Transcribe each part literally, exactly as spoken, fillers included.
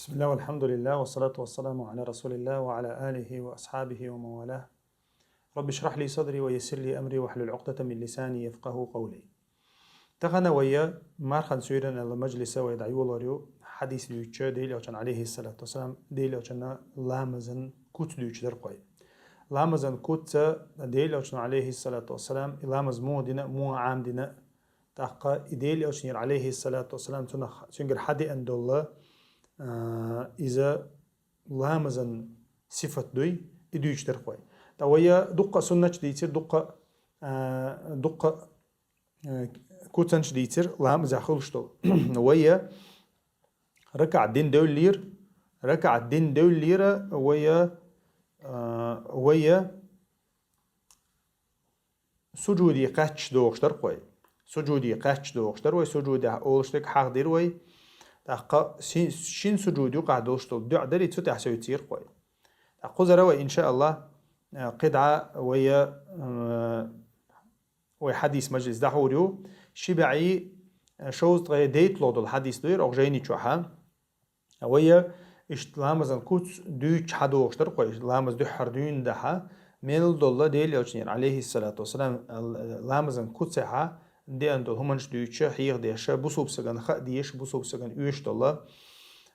بسم الله والحمد لله والصلاة والسلام على رسول الله وعلى آله وأصحابه ومن والاه. رب اشرح لي صدري ويسر لي أمري واحلل عقدة من لساني يفقهوا قولي. Тахана вайя мархан суйран ала мажлиса вай дайволар ю хадис дуйча Дел Элчан алейхи салату вассалам, Дел Элчана ламазан куц дуйча дар кой. Ламазан куца Дел Элчан алейхи салату вассалам, и ламаз му дина, му аам дина, тахка и Дел Элчан алейхи салату вассалам цуна, цунгар хади андолла, а, иза ламазан сифат дуй, и дуйча дар кой. Та вайя дукка суннач дийцир, дукка, а, дукка, а, куцанч дийцир, ламаза хулуштол. Вайя ракаат дин девлир, ракаат дин девлира, вайя, а, вайя, сужуди кхач дохуш дар кой. Сужуди кхач дохуш дар вай, сужуди олуш дег хах дир вай. Тахка шин, шин сужуди кхах долуш дол дуа дари цу тях сойцир кой. Тахка хузара вай, иншааллах, э, кхида вай, э, вай хадис мажлис дахур ю. Шибаи, э, шоуз тхе дейт лодол хадис дуйр, ох жайни чуха. Вайя ишт ламазан куц дуйч хадохуш дар кой, ламаз дуьххьар дуйн даха, мел долла Дел Элчанир, алейхи салату вассалам, ламазан куцеха, деан дол хуманш дуйча, хьех деша, бусуб саган ха деш, бусуб саган уьш долла,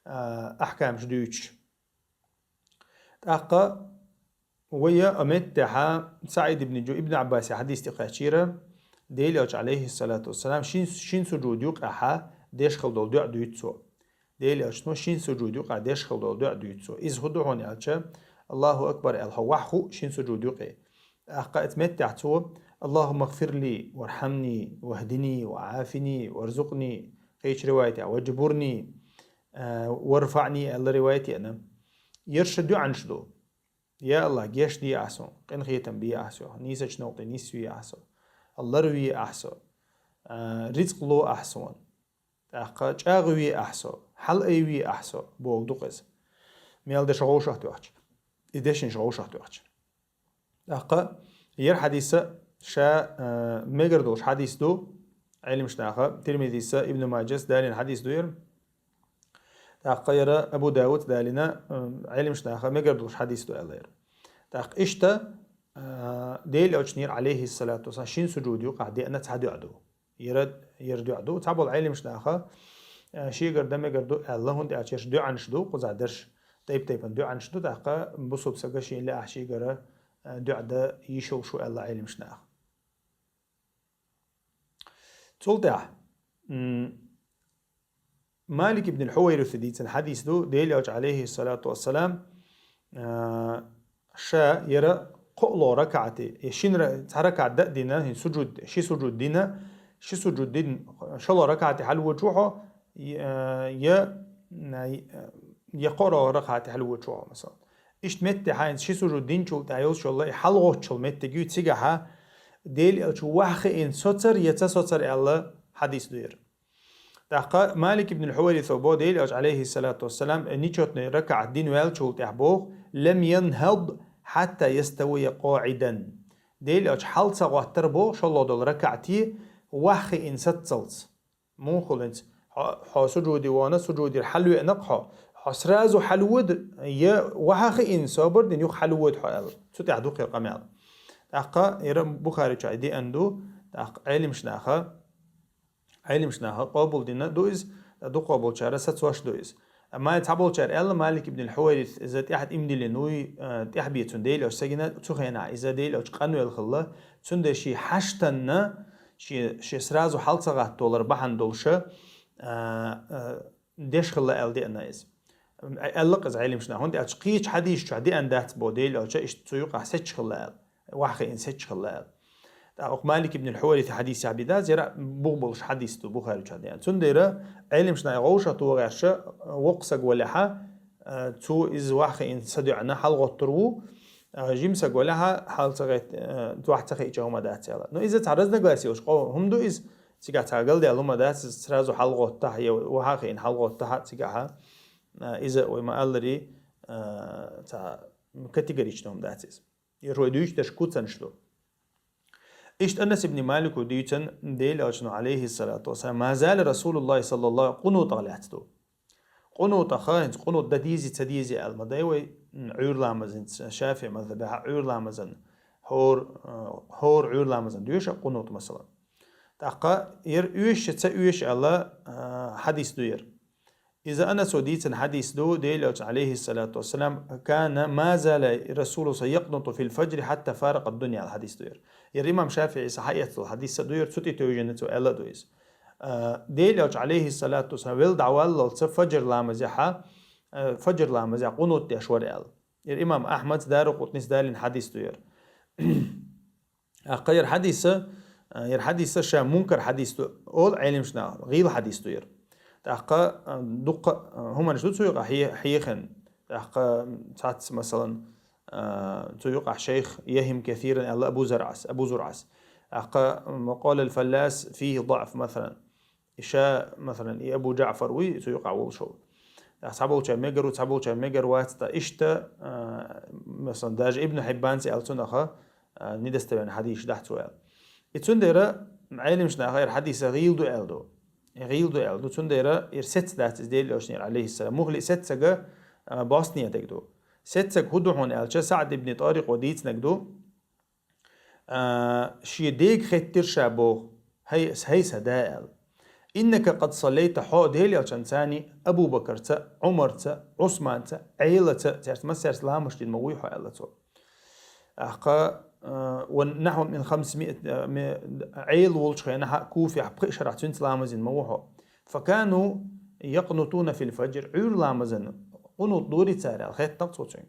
а, ахкамш дуйч. Тахка вайя а меттехьа Саид ибн Джу-, ибн Аббаси хадис тикхачира, Дел Элча, алейхи салату вассалам, шин, шин сужуд юкъаха деш хал дол дуа дуйцо. Дел Элча, ну, шин сужуд юкъа деш хал дол дуа дуйцо. Из ху духун Элча, Аллаху Акбар, Элха ваху шин сужуд юкъе. Ахка эт меттехь цо, Аллахумма гфирли, вархамни, вахдини, ваафини, варзукъни, кхеча ривайта, ваджбурни, а, варфани, Элла ривайта яна. Ерша дуанш ду. Я Аллах, геш ди ахьсо, къинхетам би ахьсо, нийсача новкъе нисви ахьсо, Аллар ви ахьсо, а, рицкъ ло ахьсон. Тахка чӀагӀ ви ахьсо, хьал ай ви ахьсо, бог дукъ эс. Мел деш гӀовшахт вахча. И дешин гӀовшахт вахча. Тахка ер хадиса ша, а, мегар долуш хадис ду, Ӏилмаш наха, Тирмизиса, Ибн Маджас, далин хадис ду ер. Тахка яра Абу Давуд далина, м, Ӏилмаш наха мегар долуш хадис ду аьлла яра. Тахка ишта, а, Дел Элчанир, алейхи салату вассалам, шин сужуд юкъа деана ца дуа ду. Яра, яра дуа ду. Ца бол Ӏилмаш наха, а, шигар да мегар ду аьлла, хӀунда аьлча ерш дуанаш ду, кхуза дерш тайп-тайпан дуанаш ду, тахка бусуб сага шин ле а шигара, а, дуа да йишул шу аьлла Ӏилмаш наха. Цул тӀаьхьа, м, Малик ибн Хьувайрис дийцан хьадис ду, Дел Элча, алейхи салату вассалам, а, ша яра кхоъло ракаъти, я шин ра-, цхьа ракаъ да дина, хин сужуд, ши сужуд дина, ши сужуд дин, шоло ракаъти хьалвучу хьо, я, я, я кхоро ракаъти хьалвучу хьо, масалан. Ишт метте хьайнца ши сужуд динчул тӀаьхьа йолуш йолла и хьалгӀоччул меттиг ю цигахьа, Дел Элча ваххиин соцар я ца соцар аьлла хьадис ду яра. Тахка Малик ибн Хьувайрисо бо Дел Элча, алейхи салату вассалам, э, нечётный ракаъат дин ваьлчул тӀаьхьа боху, «Лам янхад хьатта яставия къаӀидан». Дел Элча хьал ца гӀоттар боху шолло долу ракаъти ваххиин саццалц. Муха хулинц, хьо, хьо сужуди вона, сужудира хьалвеънакх хьо. Хьо сразу хьалвода, я ваха хиъна собар дина юха хьалвода хьо аьлла. Цу тӀехь дукхира къамел. ТӀаккха яра Бухарича деана ду, тӀаккха Ӏелимаш наха, Ӏелимаш наха къобал дина ду иза, дукхо болчара сацош ду иза. Амма цхьаболчара аьлла Малик ибн Хьувайрис иза тӀехь имдилина вуй, а, тӀехь бецун Дела ош сагина цу хенахь иза Дела оч къанвел хилла, цундела ши хьаштанна, ши, ши сразу хьал ца гӀаттолар бахьана долуша, а, а, деш хилла аьлла деана иза. Аьлла-кх иза Ӏелимаш наха, хӀунда аьлча кхечу хьадийсаш чохь деана дац бо Дела оч, иштта цу юкъахь сецаш хилла аьлла. Ваха хиъна сецаш хилла аьлла. ТӀаккха Малик ибн Хьувайрис хьадийсехь бен дац, яра бух болуш хьадийс ду Бухарича деана. Цундела Ӏелимаш наха гӀовша тухарша, воккха саг валехьа, а, цо иза ваха хиъна ца доьӀна хьал гӀоттур ву, а, жима саг валехьа хьал ца гӀет-, а, ваха ца хиъча хӀума дац аьлла. Но иза цхьа разногласие йолуш къо-, хӀума ду иза, цигахь цхьа галдаьлла хӀума дац, иза сразу хьал гӀоттахьа, я ваха хиъна хьал гӀоттахьа цигахьа, а, иза вай ма-аллари, а, цхьа категоричный хӀума дац иза. Ерш вай дуьйцу дерш куцанаш ду. Иштта Анас ибн Малику дуьйцан Дела Элчано, алейхиссалату вассалам, ма зала Расулуллахи саллаллаху къунутах лаьцна ду. Къунутах, хӀинца къунут дан дезий, ца дезий аьлла ма дай вай, м, Ӏуьйра ламазан, ШафиӀи мазхабехь Ӏуьйра ламазан, хӀора, э, хӀора Ӏуьйра ламазан доьшу къунут, масала. ТӀаккха ер оьшу, ца оьшу аьлла, э, хьадис ду ер. Иза Анасо дийцина хьадис ду, Делан Элчано, алейхиссалату вассалам, كان ما زال رسول الله يقنت في الفجر حتى فارق الدنيا аьлла хьадис ду ер. Ер имам ШафиӀис хьаэцна хьадис а ду ер, цу тӀе тевжина цо аьлла а ду иза. А, Делан Элча, алейхиссалату вассалам, велла дӀаваллалца фаджр ламазехьа, а, фаджр ламазехьа къунут деш вара аьлла. Ер имам Ахьмада, Даракъутнийс далийна хьадис ду ер. ТӀаккха ер хьадиса, а, ер хьадиса ша мункар хьадис ду, олу Ӏеламнаха, гӀийла хьадис ду ер. ТӀаккха, а, дуккха, а, хӀуманаш ду цу юкъахь хье-, хьехина. ТӀаккха цхьацца, масалан, а, цу юкъахь шайх يهم كثيرا аьлла Абу Заръас, Абу Зуръас. ТӀаккха وقال الفلاس فيه ضعف, масалан. И ша, масалан, и Абу ДжаӀфар вуй, цу юкъахь волуш ву. ТӀаккха цхьаболчара мегар ву, цхьаболчара мегар вац, ткъа иштта, а, масалан, даже Ибн Хьиббанца аьлла цунах, а, недостоверный хьадисаш дахь цо аьлла. И цундела Ӏеламнаха ер хьадиса гӀийла ду аьлла ду. И гӀийла ду аьлла ду, цундела ер сецца дац иза Делан Элчанера, алейхиссалам. Муххале сеццага, а, босса дерг ду. Сеццаг хӀун ду хьуна аьлча, СаӀд ибн ТӀарикъо дийцинарг ду, а, шен дега хеттира ша боху, хӀай, хӀай сан да аьлла. إنك قد صليت, хьо Делан Элчанца, Абу Бакарца, Ӏумарца, Ӏусманца, Ӏелаца, цаьрца массаьрца ламазаш дина ма вуй хьо аьлла цо. ТӀаккха, а, ونحو من خمسمائة, а, ме-, Ӏела волчу хенахь Куфехь пхи шарахь цуьнца ламаз дина ма ву хьо. فكانوا يقنتون في الفجر, Ӏуьйра ламазан къунут дора цара аьлла, хеттакх цо цуьнга.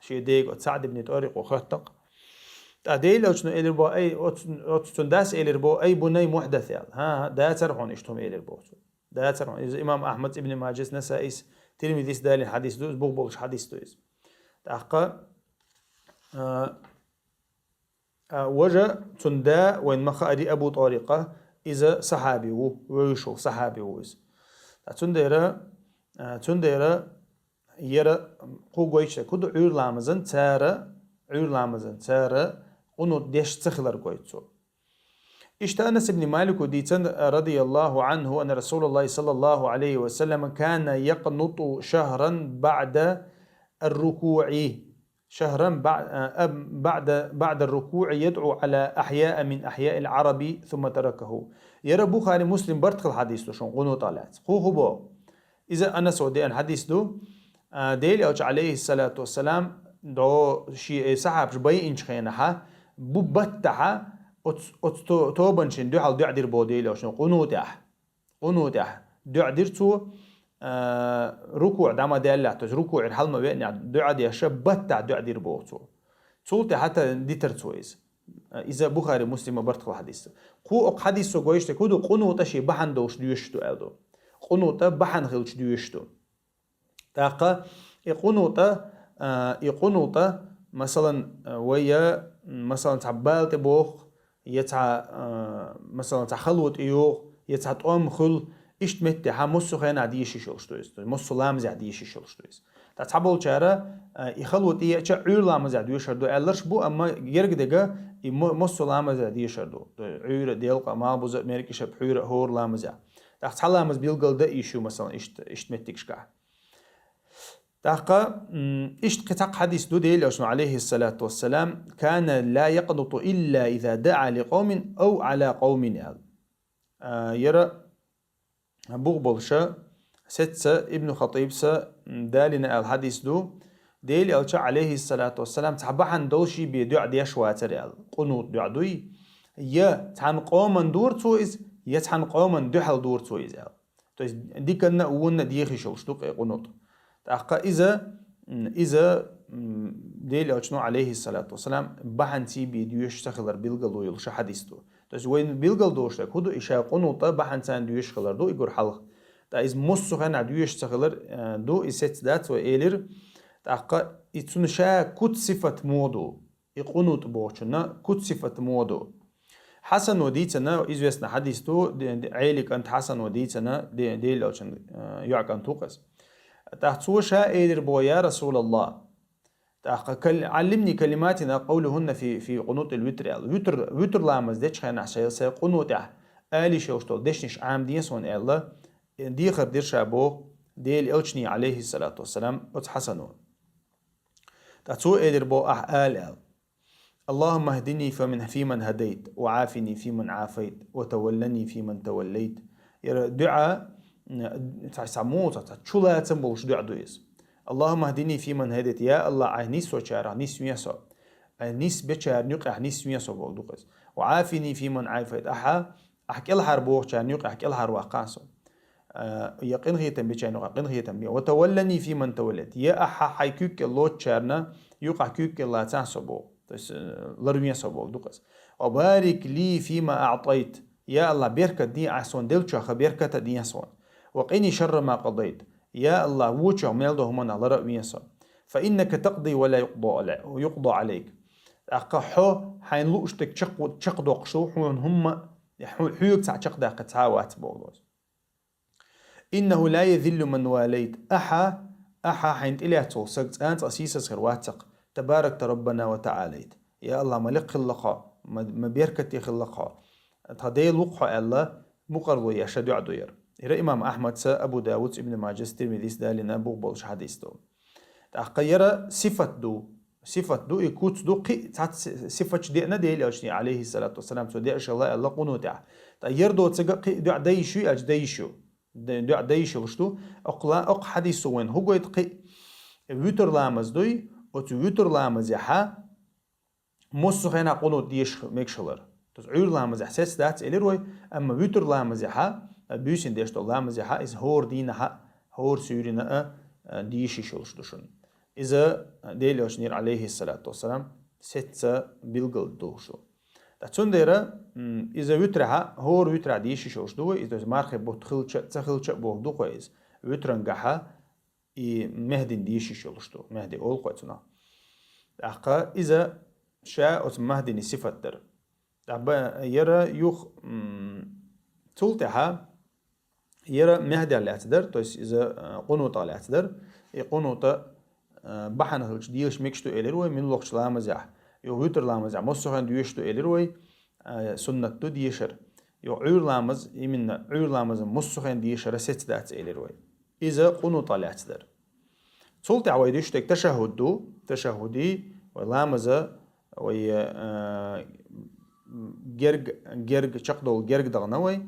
Шен дега оцу СаӀд ибн ТӀарикъо хаттакъ. ТӀаккха Делан Элчано элира боху, ай, оцу, оцу цуьнан дас элира боху, ай, бунай, мухьдас аьлла. ХӀан-хӀа, дацара хьуна иштта хӀума элира боху цо. Дацара хьуна. Иза имам Ахьмада, Ибн Маджас, Насаис, Тирмизис далийна хьадис ду, иза бух болуш хьадис ду иза. ТӀаккха, а, а, важа цуьнан да вайна ма-хаъара Абу ТӀарикъа, иза сахьаби ву, вевзаш волу сахьаби ву иза. ТӀаккха цундела, а, цундела Яра кху гойтуш дерг хӀун ду, Ӏуьйра ламазан цара, Ӏуьйра ламазан цара къунут деш ца хилар гойту цо. Иштта Анас ибн Малико дийцина, радияллаху анху, анна Расулаллахи саллаллаху алейхи ва саллям кана якънуту шахран баъда ар-рукуъи, шахран ба-, а, баъда, баъда ар-рукуъи ядъу ала ахьяа мин ахьяил араби, сумма таракаху. Яра Бухари, Муслим барт хилла хьадис ду шуна къунутах лаьцна. Кху хӀун боху? Иза Анаса деана хьадис ду. А, Делан Элча, алейхиссалату вассалам, до ши, э, сахьабаш байинчу хенахьа, бу баттахьа, оц-, оц то-, тобанашна дуьхьал дуьӀа дира боху Делан Элчано, къунутехь. Къунутехь дуьӀа дира цо, а, рукуъ дӀа ма даьллехь, то есть рукуъера хьала ма веанехь, дуьӀа деша, баттахь дуьӀа дира боху цо. Цул тӀаьхьа та дитар цо иза. Иза Бухари, Муслима барт хилла хьадис. Кху окху хьадисо гойтуш дерг хӀун ду, къунута шен бахьана долуш доьшуш ду аьлла ду. Къунута бахьана хилча доьшуш ду. ТӀаккха и къунута, а, и къунута, масалан, а, вай я, м, масалан, цхьа бала тӀе боху, я цхьа, а, масалан, цхьа хало тӀе йогӀу, я цхьа тӀом хуьлу, иштта меттехьа массо а хенахь деша йиш йолуш ду иза, то есть массо а ламазехь деша йиш йолуш ду иза. Ткъа цхьаболчара, а, и хало тӀееача Ӏуьйра ламазехь доьшур ду аьлларш бу, амма герга дерг и мо-, массо а ламазехь дешар ду. То есть Ӏуьйра, делкъа, малхбуза, маьркӀажа, пхьуьйра, хӀора ламазехь. ТӀаккха цхьа ламаз билгал дан йиш ю, масалан, иштта, иштта меттигашкахь. ТӀаккха, м, иштта кхин цхьа хьадис ду Делан Элчано, алейхиссалату вассалам, кана ла якънуту илла иза даъа ли къавмин ав ала къавмин аьлла. А, яра бух болуша, сецца Ибн Хатибса, м, далийна аьлла хьадис ду, Делан Элча, алейхиссалату вассалам, цхьа бахьана долуш бен дуьӀа деш вацара аьлла. Къунут дуьӀа дуй? Я цхьана къоман дора цо иза, я цхьана къоман дуьхьал дора цо иза аьлла. То есть диканна а, вонна а деха йиш йолуш ду-кх и къунут. ТӀаккха иза, м, иза, м, Делан Элчано, алейхиссалату вассалам, бахьанца бен доьшуш ца хилар билгало йолуш хьадис ду. То есть вайна билгал долуш дерг хӀун ду, и ша къунута бахьанца доьшуш хилар ду, и гур хьалха. Ткъа иза массо а хенахь доьшуш ца хилар, э, ду, и сецца дац вай элира. ТӀаккха и цунна ша куц сифат муха ду. И къунут бохучунна куц сифат муха ду. Хьасано дийцина, известный хьадис ду, де-, де-, Ӏели кӀант Хьасано дийцина, де-, Делан Элчан, э, йоӀ кӀант ву-кх иза. ТӀаккха цо ша элира боху: «Я Расулаллах, тӀаккха кал-, Ӏаллимни калиматин акъулухунна фи, фи къунутил витр», аьлла. Витр, витр ламаз дечу хенахь сайн, сайн къунутехь ала йиш йолуш долу дешнаш Ӏамадехьа суна аьлла, дехар дира ша боху, Дела элчане, алейхиссалату вассалам, оцу Хьасано. ТӀаккха цо элира боху ахь ала аьлла: «اللهم اهدني فمن، فيمن هديت، وعافني فيمن عافيت، وتولني فيمن توليت». Яра дуьӀа, м, цхьа, цхьа муха, цхьа, цхьа чулацам болуш дуьӀа ду иза. «اللهم اهدني فيمن هديت», я АллахӀ, ахь нисо чарах нисвен со. Ахь нисбечарна юкъахь нисвен со боху ду-кх иза. «وعافني فيمن عافيت», ахьа, ахь кӀелхьара бохучарна юкъахь кӀелхьара ваккхахьа со. А, я къинхетам бечарна юкъахь къинхетам бе. «وتولني فيمن توليت». Я ахьа хьайн куьйга кӀел лоцучарна юкъахь куьйга кӀел лацахьа со боху. То есть, э, ларвен со боху ду-кх иза. «وبارك لي فيما أعطيت». Я АллахӀ, беркат де ахь суна деллачух, беркат а де суна. «وقني شر ما قضيت». Я АллахӀ, вочух мел долу хӀуманах лар а вен со. «فإنك تقضي ولا يقضى علي-، يقضى عليك». ТӀаккха хьо хьайна лууш дерг чекх-, чекхдоккхуш ву, хьуна хӀумма, хьо-, хьоьга цхьаъ чекхдаккха цхьа а вац боху. «إنه لا يذل من واليت». Ахьа, ахьа хьайна тӀелаьцна волу стаг цкъа а цкъа сийсаз хир вац-кх. «تباركت ربنا وتعاليت». Я АллахӀ, ма лекха хилла хьо, ма, ма беркате хилла хьо. Тхан Дела ву-кх хьо аьлла, мукъарло еш дуьӀа ду яра. Яра имам Ахьмадца, Абу Давудца, Ибн Маджас, Тирмизис далийна бух болуш хьадис ду. ТӀаккха яра сифат ду. Сифат ду, и куц ду, кхин а цхьацца сифаташ деана Дела элчане, алейхиссалату вассалам, цо деаш хилла аьлла къунутехь. Ткъа яра доцург а кхин а дуьӀа дан йиш ю аьлча, дан йиш ю. Д-, дуьӀа дан йиш йолуш ду. Оккха ла-, оккха хьадисо вайна хӀун гойту кхин а? Вуьтр ламаз дуй, оцу вуьтр ламазехьа массо а хенахь къунут деша мегаш хилар. То есть Ӏуьйра ламазехь сецца дац элира вай, амма вуьтр ламазехьа, буьйсанна деш долу ламазехьа, иза хӀора дийнахьа, хӀора суьйрина а, а, деша йиш йолуш ду шуна. Иза Дела элчанера, алейхиссалату вассалам, сецца билгал долуш ду. Ткъа цундела, м, иза вуьтрахьа, хӀора вуьтрахь деша йиш йолуш ду вай, иза, то есть мархи бутт хилча а, ца хилча а боху ду-кх вай иза. Вуьтрангахьа и Мехьдина деша йиш йолуш ду. Мехьди олу-кх вай цунах. ТӀаккха иза ша оцу Мехьдина сифат дара. ТӀаккха ба-, яра юха, м, цул тӀаьхьа яра Мехьдех лаьцна дара, то есть иза, а, къунутах лаьцна дара. И къунута, а, бахьана хилча деша мегаш ду элира вай, муьлххачу ламазехь. Юха вуьтр ламазехь массо а хенахь доьшуш ду элира вай, а, суннат ду дешар. Юха Ӏуьйра ламаз, именно Ӏуьйра ламазан массо а хенахь дешара сецца дац элира вай. Иза къунутах лаьцна дара. Цул тӀаьхьа вай дуьйцуш дерг ташаххуд ду, ташаххуди вай ламаза, вай, э, герг-, герг, чекхдолу герг дахана вай.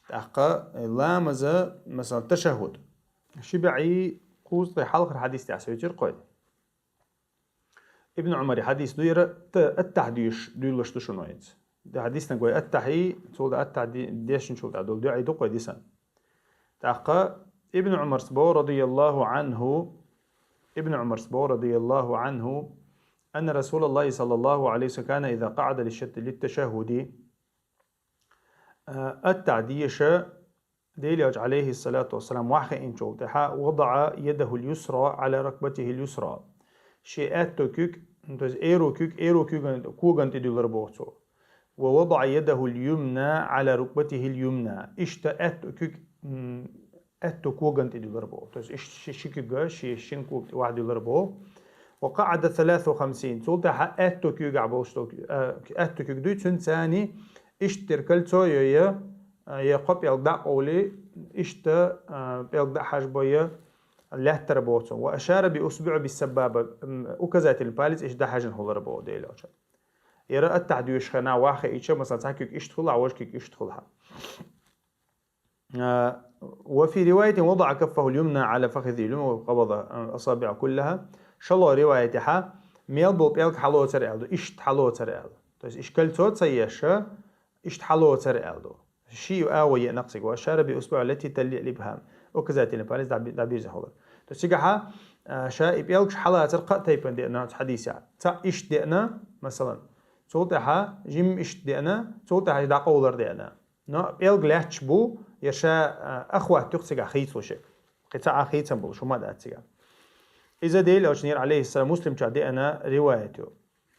ТӀаккха ламаза, масала, ташаххуд. Ши бӀе кхузткъе хьалхара хьадис тӀехь соьцира-кх вай. Ибн Ӏумара хьадис ду яра, т-, аттахь дуьйш-, дуьйлалуш ду шуна вайца. Д-, хьадиснаг вай аттахьи, цул тӀе аттахь ди-, дешначул тӀе долу дуьӀа ду-кх вай дисна. ТӀаккха Ибн Ӏумарс боху, радияллаху Ӏанху, Ибн Ӏумарс боху, радияллаху Ӏанху, أن رسول الله صلى الله عليه وسلم كان إذا قعد للشت-، للتشهد. А, аттахь деша, Дела элча, алейхиссалату вассалам, ваххиъначул тӀаьхьа, وضع يده اليسرى على ركبته اليسرى. Шен аьтту куьг, то есть эру куьг, эру куьган, коган тӀе дуьллура боху цо. ووضع يده اليمنى على ركبته اليمنى. Иштта аьтту куьг, м, аьтту коган тӀе дуьллура боху. То есть иштта ши, ши куьг, ши, шин ког тӀе вахьа дуьллура боху. وقعد ثلاث وخمسين. Цул тӀаьхьа аьтту куьгахь болуш долу, а, аьтту куьг дуй, цуьнца цхьаьна иштта тера кольцо йо я, а, я кхо пӀелг дӀа а къовлий, иштта, а, пӀелг дӀа а хьажбой я, лаьттара боху цо. وأشار بأصبعه السبابة, м, указательный палец иштта дӀахьаьжжина хилара боху Дела элча. Яра аттахь доьшучу хенахь ваххиъча, масала, цхьа куьг иштта хуьлахь, важа куьг иштта хуьлахь. А, وفي رواية وضع كفه اليمنى على فخذه اليمنى وقبض أصابعه كلها. ШолгӀа риваятехьа, мел болу пӀелг хьалоцара аьлла ду, иштта хьалоцара аьлла. То есть, иштта кольцо ца еш, иштта хьалоцара аьлла ду. Ши агӀо еана-кх цига, وأشار بأصبعه التي تلي الإبهام. Указательный палец дӀаби-, дӀабирзина хилар. То есть, цигахьа, а, ша и пӀелгаш хьалацар кхаа тайпана деана оцу хьадисехь. Цхьаъ иштта деана, масалан, цул тӀаьхьа жимма иштта деана, цул тӀаьхьа дӀакъовлар деана. Но пӀелг лаьтташ бу, я ша, а, ахват ю-кх цигахь хийцалуш ерг. Кхин цхьа а хийцам болуш хӀума а дац цигахь. Иза Дела элчанера, алейхиссалам, Муслимчохь деана риваят ю.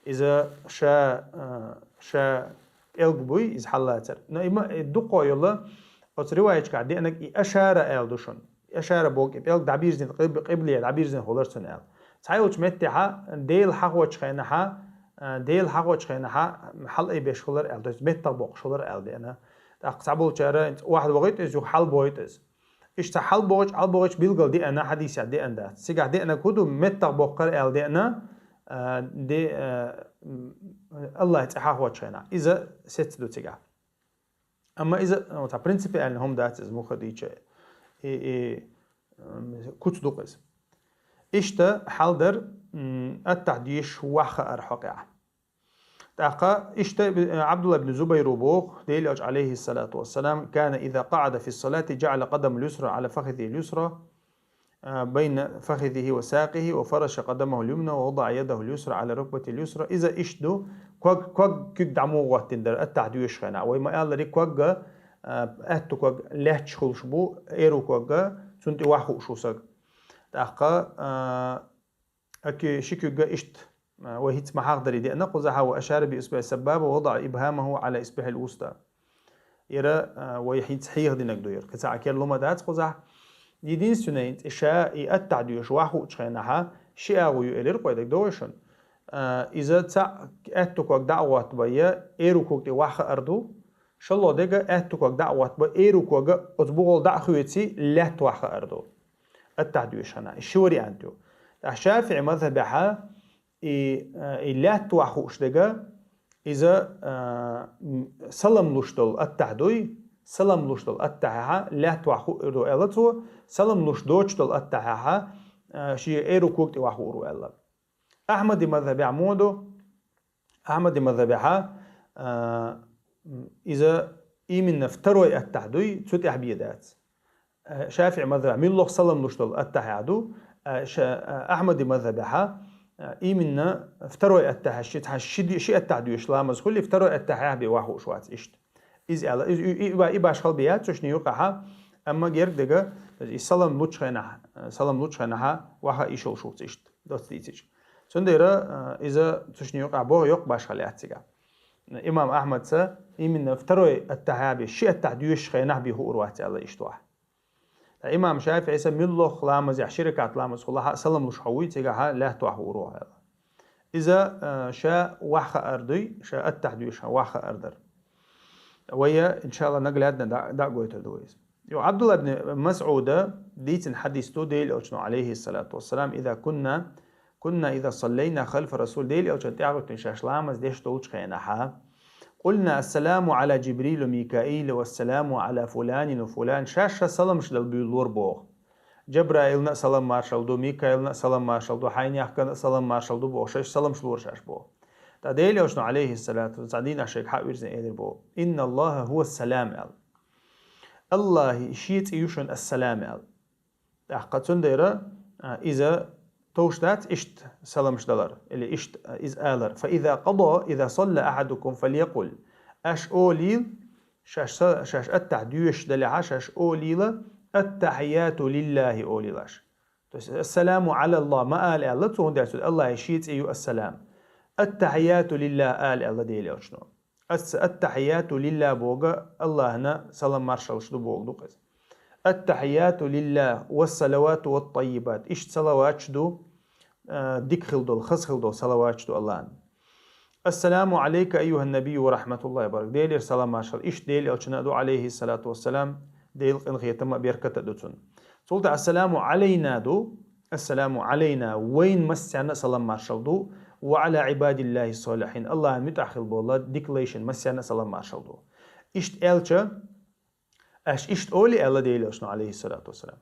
Иза ша, а, ша пӀелг буй, иза хьаллацар. Но и ма, и дукха йолу, оцу риваятчикахь деанарг и ашара аьлла ду шуна. И ашара боху и пӀелг дӀабирзина, къиб-, къибле дӀабирзина хилар цуьнан аьлла. Цхьайолчу меттехьа, Дела хьахочу хенахьа, а, Дела хьахочу хенахьа хьалаайбеш хилар аьлла, то есть меттах боккхуш хилар аьлла деана. ТӀаккха цхьаболчара охьадогӀийта иза, юха хьалабойта иза. Иштта хьалбохуьйтуш, хьалбохуьйтуш билггал деана, хьадисехь деана дац. Цигахь деана кху ду, меттах боккхар аьлла деана, а, де, а, м, Аллахь цӀе хьахочу хенахь. Иза сецца ду цигахь. Амма иза, ну, цхьа принципиальный хӀума дац иза муха дийча. И, и, м, куц ду иза. Иштта хьал дар, м, аттахьдеш ваха ара хьокъехь. ТӀаккха иштта, э, Абдулла ибн Зубайру боху, Делан Элча, алейхиссалату вассалам, كان إذا قعد في الصلاة جعل قدمه اليسرى على فخذه اليسرى، آ، بين فخذه وساقه، وفرش قدمه اليمنى، ووضع يده اليسرى على ركبته اليسرى. Иза иштта ду, ког, ког куьг дӀа муха гӀоттина дара, аттахьдеш хенахь. Вай ма-аллара, когга, а, аьтту ког лаьтташ хуьлуш бу, эру когга, цунна тӀе ваха хууш ву саг. ТӀаккха, а, Аки ши куьгга иштта, а, вай хӀинца ма хьахдаре деана кхузахь, وأشار بإصبعه السبابة ووضع إبهامه على إصبعه الوسطى. Яра, а, вай хӀинца хьехадинарг ду яра. Кхин цхьа а керла хӀума дац кхузахь. Единственное, ша и аттахьдеш ваха хуучу хенахь, ши агӀо ю элира кхойдаг догӀу шуна. А, иза цхьаъ аьтту ког дӀа а гӀоттабайя, эру ког тӀе ваха хаар ду. ШолгӀа дерг аьтту ког дӀа а гӀоттабай, эру кога оцу бугӀал дӀа а хоьций, лаьтта ваха хаар ду. Аттахьдеш хенахь. И ши вариант ю. ТӀаккха ШафиӀи мазхабехь и, э, и лаьтта ваха хууш дерг, иза, э, м, салам луш долу аттахь дуй, салам луш долу аттахьехь лаьтта ваха хуур ду аьлла цо, салам луш доцуш долу аттахьехь, э, шен эру ког тӀе ваха хуур ву аьлла. Ахьмади мазхабехь муха ду? Ахьмади мазхабехь, а, м, иза именно второй аттахь дуй, цу тӀехь бен дац. А, ШафиӀи мазхабехь муьлхха салам луш долу аттахьехь ду, а, ша-, а, Ахьмади мазхабехь, а, именно второй аттахьехь, ши, цхьа ши ди-, ши аттахь доьшуш ламаз хуьлий, второй аттахьехь бен ваха хууш вац иштта. Иза аьлла, иза, и, и, и, и башхал бен яц цу шинна юкъахь, амма герга дерг, и салам лучу хенахь, салам лучу хенахь ваха йиш йолуш ву иштта, доцца дийцича. Цундела, а, иза цу шинна юкъахь боху йоккха башхал яц цигахь. Имам Ахьмадца именно второй аттахьехь бен, ши аттахь доьшучу хенахь бен хуур вац аьлла иштта ваха. Ткъа имам ШафиӀис муьлхха ламазехь, ши ракаӀат ламаз хуьлахь а салам луш хьо вуй, цигахь лаьтта ваха хуур ву аьлла. Иза, а, ша ваха хаар дуй, ша аттахь доьшуш ваха хаар дара. Вай, иншаАллахӀ, наглядно дӀа, дӀа а гойтур ду вай иза. Йо, Абдулла ибн МасӀуда дийцина хьадис ду, Делан Элчано, алейхиссалату вассалам, إذا كنا، كنا إذا صلينا خلف الرسول, Делан Элчанна тӀаьхьа гӀуьттина шаьш ламаз деш долчу хенахь, قلنا: السلام على جبريل وميكائيل والسلام على فلان وفلان. Шаьш ша саламаш дала буьйлалора боху. Джабраилна а салам маршалла ду, Микаилна а салам маршалла ду, хьайнехкана а салам маршалла ду боху, шаьш саламаш лора шаьш боху. Ткъа Делан Элчано, алейхиссалату, цхьа дийнахь шайга хьа а вирзина элира боху: إن الله هو السلام, аьлла. Аллахьан шен цӀе ю шуна Ас-Салам аьлла. ТӀаккха цундела, а, иза товш дац иштта саламаш далар, или иштта, а, иза алар: فإذا قضى، إذا صلى أحدكم فليقل. Аша олийла, шаьш са-, шаьш аттахь доьшуш далехь, шаьш олийла: التحيات لله олийла аша. То есть, السلام على الله ма ала аьлла цо, хӀунда аьлча Аллахьан шен цӀе ю Ас-Салам. التحيات لله ала аьлла Делан Элчано. Ас-, التحيات لله боху Аллахьана салам маршаллаш ду боху ду иза. التحيات لله والصلوات والطيبات. Иштта салаваташ ду, а, дика хила долу, хаза хила долу салаваташ ду Аллахьана. السلام عليك أيها النبي ورحمة الله وبركاته. Делера салам маршалла. Иштта Делан Элчанна а ду, алейхиссалату вассалам, Делан къинхетам а беркат а ду цунна. Цул тӀаьхьа السلام علينا ду, السلام علينا, вайна массарна а салам маршалла ду, وعلى عباد الله الصالحين, Аллахьан муьтӀахь хила болу дика лайшна массарна а салам маршалла ду. Иштта аьлча, аша иштта олий аьлла Делан Элчано, алейхиссалату вассалам: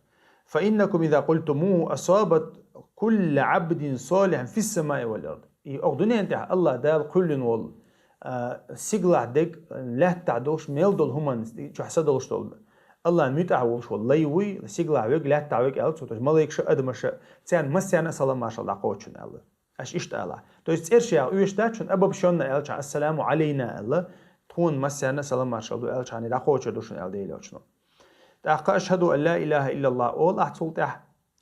فإنكم إذا قلتموه أصابت كل عبد صالح في السماء والأرض. И оха дуьнен тӀехь Аллахь Дала кхоьллина волу, а, сигалахь дерг, лаьттахь долуш мел долу хӀуманна чохь са долуш долу, Аллахьан муьтӀахь волуш волу лай вуй, сигалахь верг, лаьттахь верг аьлла цо, то есть малайкаша а, адамаша а, царна массарна а салам маршалла дӀакхочун аьлла. Аша иштта ала. То есть цӀераш яха оьшуш дац шуна, обобщённо аьлча, السلام علينا аьлла, тхуна массарна а салам маршалла ду аьлча, дӀакхочур ду шуна аьлла Делан Элчано. ТӀаккха أشهد أن لا إله إلا الله олу ахь цул тӀаьхьа,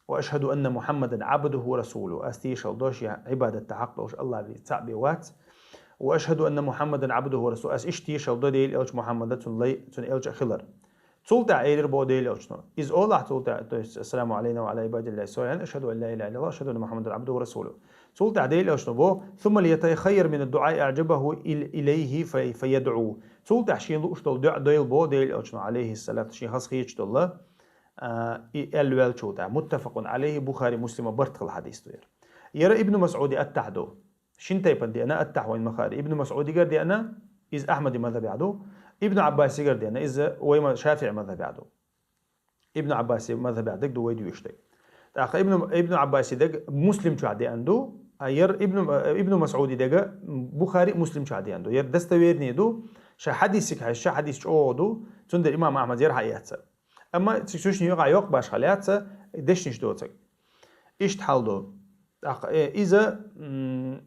وأشهد أن محمدا عبده ورسوله. Ас тешалла до шен Ӏибадат дан хьакъ долуш Аллахь веза цхьаъ бен вац. وأشهد أن محمدا عبده ورسوله. Ас иштта тешалла до Делан Элча Мухьаммада, цуьнан лай, цуьнан элча а хилар. Цул тӀаьхьа элира боху Делан Элчано. Иза олахь цул тӀаьхьа, то есть, السلام علينا وعلى عباد الله الصالحين، أشهد أن لا إله إلا الله، أشهد أن محمدا عبده ورسوله. Цул тӀаьхьа Делан Элчано боху: ثم ليتخير من الدعاء أعجبه إل-، إليه في-، فيدعو. Цул тӀаьхьа шена лууш долу дуӀа дойла боху Делан Элчано, алейхиссалату, шена хаза хеташ долу. а, и аьлла ваьллачул тӀехьа. Муттафакъун алейхи, Бухари, Муслима барт хилла хьадис ду яр. Яр Ибн МасӀуда аттахь ду. Шин тайпан деана аттахь вайна ма харра. Ибн МасӀудигара деана, из Ахьмади мазхабехь ду. Ибн Ӏаббасигара деана, из вай ма-, ШафиӀи мазхабехь ду. Ибн Ӏаббаси мазхабехь дег ду вай дуьйш дег. ТӀаккха Ибн, Ибн Ӏаббаси дег Муслим чохь деана ду, а яр Ибн, Ибн МасӀуди дега Бухари, Муслим чохь деана ду. Яр достовернее ду, ша хьадисиг хьаьжча, хьадис чӀогӀа ду, цундела имам Ахьмад яр хьаэццар. Амма цу-, цуьшна юкъахь йоккха башха лаьцна, дешнаш доцург. Иштта хьал ду. ТӀаккха, э, иза, м,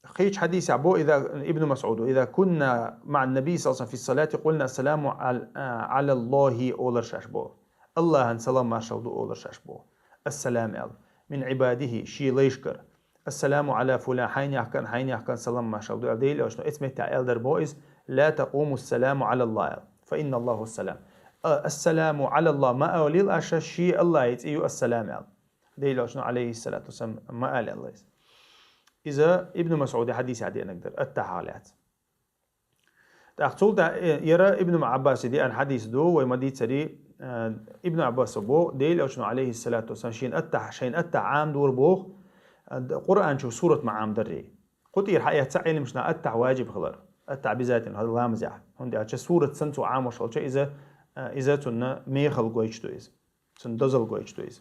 кхечу хьадисехь бо, иза, Ибн МасӀуда: «Иза кунна маӀан Наби саллаллаху алейхи ва саллям фи салати, кулна ассаламу ал-, а, алаллахи», олар шаьш бо. Аллахьан салам маршалла ду олар шаьш бо. Ассалам аьлла. Мин Ӏибадихи, шен лайшкара. Ассаламу ала фулан, хьайнехкан, хьайнехкан салам маршалла ду аьлла. Дела аьлча, эцу меттехь аьлла дар бо иза: «Ла такуму ассаламу алаллах», аьлла. «Фа инналлаху ассалам». А, «Ассаламу алаллах» ма олийла аша, шен Аллахьан цӀе ю ассалам аьлла. Дела аьлча, алейхиссалату вассалам, ма аьлла иза. Иза Ибн МасӀуди хьадисехь деанарг дар, аттахьах лаьцна. ТӀаккха цул тӀе-, э, яра Ибн Ӏаббаси деана хьадис ду, вай ма дийцари, э, Ибн Ӏаббаса бо, Дела аьлча, алейхиссалату вассалам, шен аттахь, шайн аттахь Ӏамадора боху, э, д-, Къуръан чу сурат ма Ӏамадарри. Кху тӀера хьаэцна Ӏилманчна аттахь ваджиб хилар. Аттахь обязательно хила ламазехь. ХӀунда аьлча сурат санна цо Ӏамош хилча, иза, э, иза цунна мехала гойтуш ду иза. Цунна дозалла гойтуш ду иза.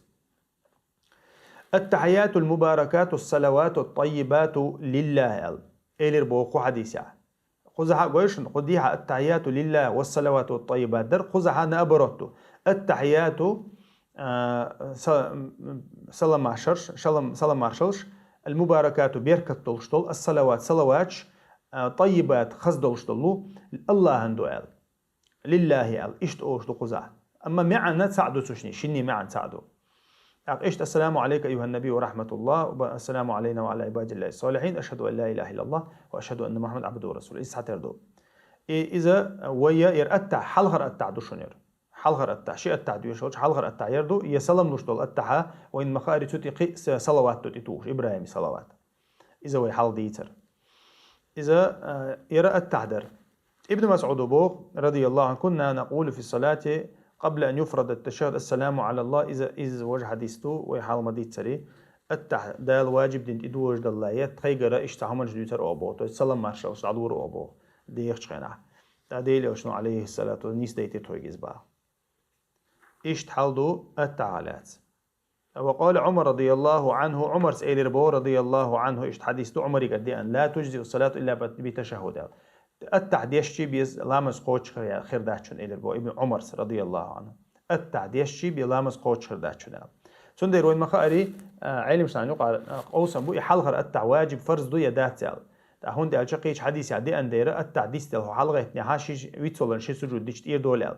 «Аттахьиятул мубаракату салавату таййибату лиллахи», аьлла. Элира боху кху хьадисехь. Кхузахьа а гой шуна, кху дехьа «Аттахьияту лиллахи ва салавату таййибат» дар, кхузахьа наоборот ду. «Аттахьияту», а, са-, м, саламашарш, шалам-, саламашалш, «ал-мубаракату», беркат долуш долу, «ас-салават», салаватш, а, «таййибат», хаза долуш долу, Аллахьан ду аьлла. «Лиллахи» аьлла, иштта олуш ду кхузахь. Амма маьӀна цхьаъ ду цу шинийн, шинний маьӀна цхьаъ ду. ТӀаккха иштта: «Ассаламу алейка, айюхьан-набий, ва рахматуллах, ва ассаламу алейна ва аля ибадиллахи салихин, ашхаду ан ла илаха иллаллах, ва ашхаду анна Мухаммад абду ва расулу». Иза цхьатера ду. И, иза вай я, яр аттахь, хьалхара аттахь ду шуна яр. Хьалхара аттахь, ши аттахь доьшалча, хьалхара аттахь яр ду, я салам луш долу аттахьа, вайна ма хаъара цу тӀе кхин а са-, салават ду тӀе тухуш, ИбрахӀими салават. Иза вай хьалха дийцар. Иза, а, яра аттахь дара. Ибн МасӀуда боху, радияллаху анху: «Кунна накъулу фи салати къабла ан юфрада ат-ташаххуд: ассаламу алаллах». Иза, иза важа хьадис ду, вай хьалха ма дийцари. Аттахь Дала ваджиб дина тӀедожадаллале, тхайгара иштта хӀуманаш дуьйцура оха боху, то есть салам маршаллаш дӀадора оха боху, дехачу хенахь. ТӀаккха Дела аьлча, алейхиссалату, нийса дайтира тхоьга иза боху. Иштта хьал ду аттахьах лаьцна. Ва къала Ӏумар радияллаху анху, Ӏумарс элира боху, радияллаху анху, иштта хьадис ду Ӏумаригара деана: «Ла туджзиу салату илла би-, би ташаххуд», аьлла. Аттахь дешчий беза ламаз кхочуш хир, хир дац шуна, элира боху Ибн Ӏумарс, радияллаху анху. Аттахь дешчий беза ламаз кхочуш хир дац шуна, аьлла. Цундела вайна ма хаъара, а, Ӏилманчашна юкъара, а, къовсам бу, и хьалхара аттахь ваджиб, фарз ду я дац аьлла. ТӀаккха хӀунда аьлча кхечу хьадисехь деана дера, аттахь дицделла хьо хьалхагӀеттинехьа, ши вицваларна ши сужуд дича тӀера долу аьлла.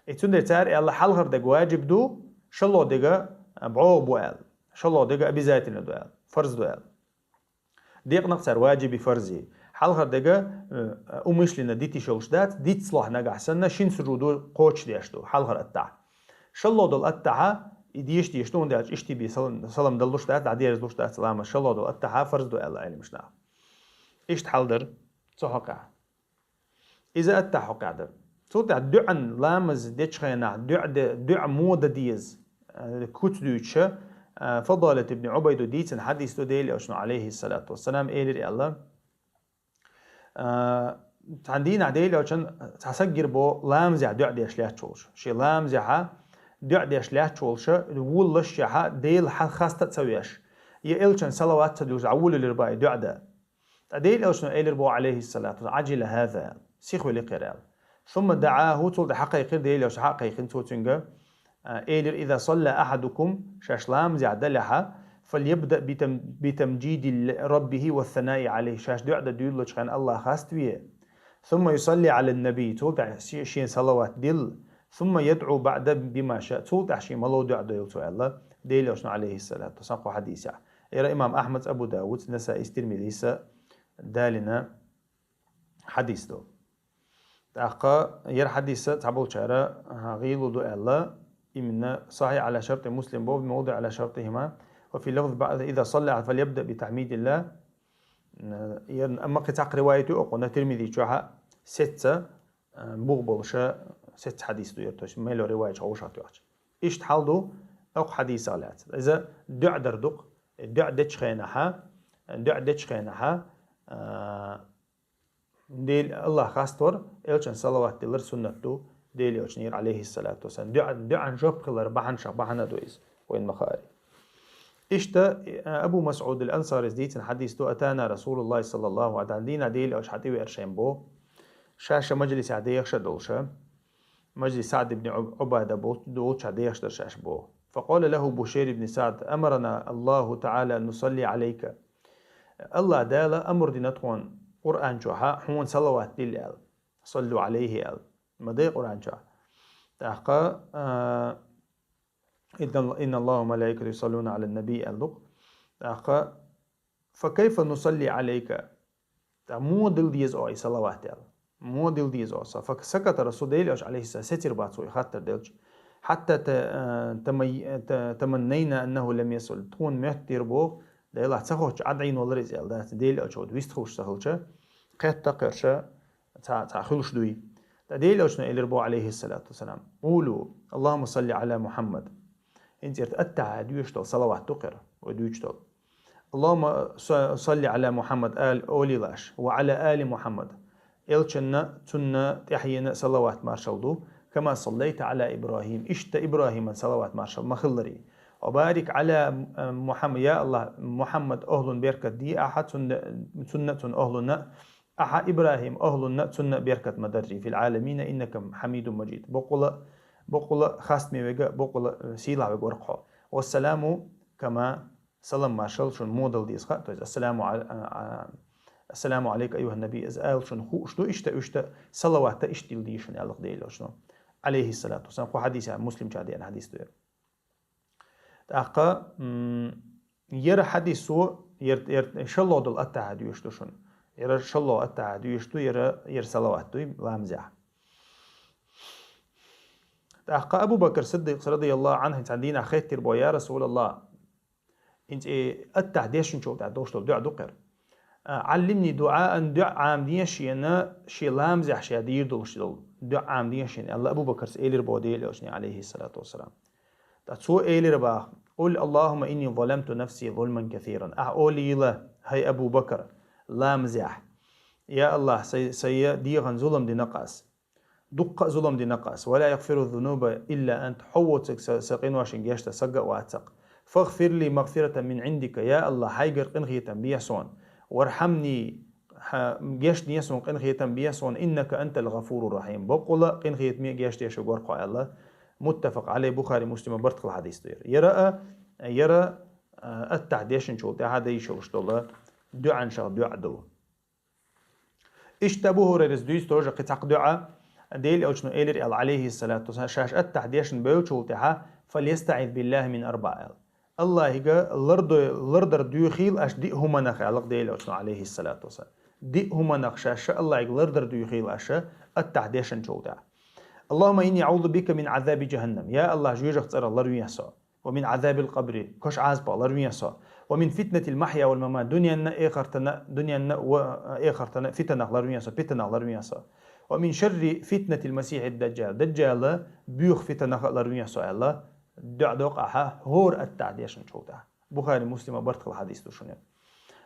И цундела цара аьлла, хьалхара дерг ваджиб ду, шолгӀа дерг, а, бӀогӀа бу аьлла. ШолгӀа дерг обязательно ду аьлла, фарз ду аьлла. Декънах цара ваджиби, фарзи. Хьалхара дерг, э, умышленно дитиш йолуш дац, дицлахь нагахь санна, шина сужуд кхочушдеш ду, хьалхара аттахь. ШолгӀа долу аттахьа и деша дезаш ду, хӀунда аьлча иштта бен салам, салам даллуш дац, дӀадерзалуш дац ламаз, шолгӀа долу аттахьа фарз ду аьлла Ӏилманчаша. Иштта хьал дара цу хьокъехь. Иза аттахь хьокъехь дара. Цул тӀаьхьа дуьӀан ламаз дечу хенахь дуьӀа де-, дуьӀа муха дан деза, э, куц дуьйцуша, э, Фадалат ибн Ӏубайда дийцина хьадис ду, Дела аьлча, алейхиссалату вассалам, элира аьлла: А, цхьана дийнахь Дела аьлча цхьа саг гира боху ламазехь дуьӀа деш лаьтташ волуш. Шен ламазехьа дуьӀа деш лаьтташ волуша, вуллашшехьа Дела хьа-, хаста а ца веш, я элчан салават ца дуьллуш, дӀавуллалира боху и дуьӀа дан. Ткъа Дела аьлчано элира боху, алейхиссалату вассалам: «Аджила хаза», сихвели кхера аьлла. Сумма даӀаху, цул тӀаьхьа кхайкхира Дела аьлча, хьа а кхайкхина цо цуьнга, а, элира: «Иза салла ахьадукум», шаьш ламазехь далехьа, «фальябда битам-, битамджиди раббихи ва санаи алейхи», шаьш дуьӀа дан дуьйлалучу хенахь Аллах хаставе. «Сумма юсалли ала наби», цул тӀаьхьа ши-, шен салават дилла. «Сумма ядӀу баъда бима ша», цул тӀаьхьа шен мало дуьӀа дойла цо аьлла, Дела аьлчано, алейхиссалату вассалам, кху хьадисехь. Эра имам Ахьмадс, Абу Давудс, Насаис, Тирмизис далина хьадис ду. ТӀаккха яра хьадис цхьаболчара, а, гӀийла ду аьлла, именно сахьихь ала шарти Муслим бо, мавдиъ ала шартихима, ва фи лафз баъда: «Иза салла фальябда би тахьмидилла». М, яра, амма кхин цхьаккха риваят ю окхуна, Тирмизи чохьа сецца, а, бух болуша сецца хьадис ду яра, то есть мело риваят чохь вовшахтоьхча. Иштта хьал ду, окху хьадисах лаьцна. Иза дуӀа дар ду-кх, дуӀа дечу хенахьа, дуӀа дечу хенахьа, а, Дел-, Аллах хастор, элчан салават диллар суннат ду, Дела элчанера, алейхиссалату вассалам. ДуӀа-, дуӀан жоп хилар бахьанашах бахьана ду иза, вайн ма хаара. Иштта, а, Абу Масъуд ал-Ансарис дийцина хьадис ду, атана Расулуллах саллаллаху алейхи ва саллям, дийнахь Дела элча хьатӀевеара шайн бо, ша-ша мажлисехь дехаш а долуша, мажлис СаӀд ибн Уб-, Убада бу-, долча дехаш дара шаьш бо. Факъала лаху Бушайр ибн СаӀд, амарана Аллаху та'ала нусалли алейка. Аллах Дала амр дина тхуна Къуръан чохьа хьуна салават дилла аьлла. Саллу алейхи аьлла. Ма дай Къуръан чохь. ТӀаккха, а, «Инна, инна Аллаха ва малаикатаху юсаллуна алан наби», аьлла ду-кх. ТӀаккха, «Фа кайфа нусалли алейка?» ТӀа муха дилла деза оха и салават аьлла. Муха дилла деза оха. Фа саката Расул, Дела элча, алейхиссалам, сецира бац вай хаттар делча. Хьатта та-, а, тамай-, та-, таманнайна аннаху лам ясул. Тхуна моьттира боху, Делахь ца хоттуш Ӏад Ӏийна валара иза аьлла дац. Дела элча вистхуьлуш ца хилча, кхетта кхерша, цхьа, цхьа хуьлуш дуй. ТӀа Дела элчано элира бо, алейхиссалату вассалам: «Къулу, Аллахумма салли ала Мухаммад». ХӀинца эрта аттахьа доьшуш долу салават ду кхера, вай дуьйцуш долу. «Аллахумма са-, салли ала Мухаммад», али, олийла аша, «ва ала али Мухаммад». Элчанна, цунна тӀаьхьена салават маршалла ду, «кама саллайта ала Ибрахим». Иштта Ибрахиман салават маршалла ма хилларий. «Ва барик ала, э, Мухаммад». Я Аллах, Мухаммад охьлун беркат де ахьа, цунна, цунна, цун охьлунна, ахьа Ибрахим охьлунна цунна беркат ма даррий, фил Ӏаламина, иннака хьамидун мажид. Боккъала, боккъала хастаме вега, боккъала, э, сийлахь вега вара хьо. Вассаламу кама, салам маршалла шуна муха дала деза хаьа, то есть, ассаламу а-, а-, а-, ассаламу алейка, айюхан наби, иза аьлла шуна хууш ду, иштта, иштта, салаватта иштта дилла деза шуна, аьлла Дела элчано. Алейхиссалату вассалам, кху хьадисехь, Муслим чохь деана хьадис ду яра. ТӀаккха, м, яра хьадисо, яра, яра шалло долу аттахьа доьшуш ду шуна. Яра шалло аттахьа доьшуш ду, яра, яра салават дуй ламазехь. ТӀаккха Абу Бакр Сиддикъас, радияллаху Ӏанху, цхьана дийнахь хеттира бо: «Я Расулаллах, хӀинца и аттахьа дешначул тӀаьхьа долуш долу дуӀа ду кхера. А, Ӏаллимни дуӀаан, дуӀа Ӏамадехьа шена, шен ламазехь ша дийр долуш долу дуӀа Ӏамадехьа шена», аьлла Абу Бакрас элира бо Дела элчане, алейхиссалату вассалам. ТӀа цо элира баха: «Къул Аллахумма инни заламту нафси зулман касиран». Ахьа олийла, хӀай Абу Бакр, ламазехь: «Я Аллах, сай, сай дегӀан зулам дина-кх ас. Дуккха а зулам дина-кх ас. Ва ла ягъфиру зунуба илла ант. Хьо воцург са, са къиношна гечдан стаг а вац-кх. Фагъфир ли магъфиратан мин Ӏиндика. Я Аллах, хьайгара къинхетам бехьа суна. Вархьамни, хьа, гечде суна, къинхетам бехьа суна. Иннака антал гъафуру рахьим. Боккъала къинхетаме а гечдеш верг вара хьо», аьлла. Муттафакъ Ӏалайхи, Бухари, Муслима барт хилла хьадис ду яра. Яра а, яра, а, аттахьа дешначул тӀаьхьа дайш йолуш долу дуӀанашах дуӀа ду. Иштта Абу Хурайрас дуьйцу тоже кхин цхьа дуӀа, Дела элчано элира аьлла, алейхиссалату вассалам, шаьш аттахьа дешна бевллачул тӀаьхьа: «ФальястаӀиз биллахи мин арбаъ», аьлла. Аллахьига лардо-, лардар дуьйхийла аша диъ хӀуманах, аьлла Дела элчано, алейхиссалату вассалам. Диъ хӀуманах шаьш Аллахьига лардар дуьйхийла аша аттахьа дешначул тӀаьхьа. «Аллахумма инни аӀузу бика мин Ӏазаби жаханнам». Я Аллах, жоьжах цӀарах ларвехьа со. «Ва мин Ӏазабил къабри», кош Ӏазапах ларвехьа со. «Ва мин фитнатил махья вал мамат», дуьненна, эхартана, дуьненна ва, э, эхартана фитанах ларвехьа со, питанах ларвехьа со. «Ва мин шарри фитнатил масихьид даджал», даджала боьха фитанах а ларвехьа со аьлла, дуӀа доккху ахьа хӀора аттахьа дешначул тӀаьхьа. Бухари, Муслима барт хилла хьадис ду шуна.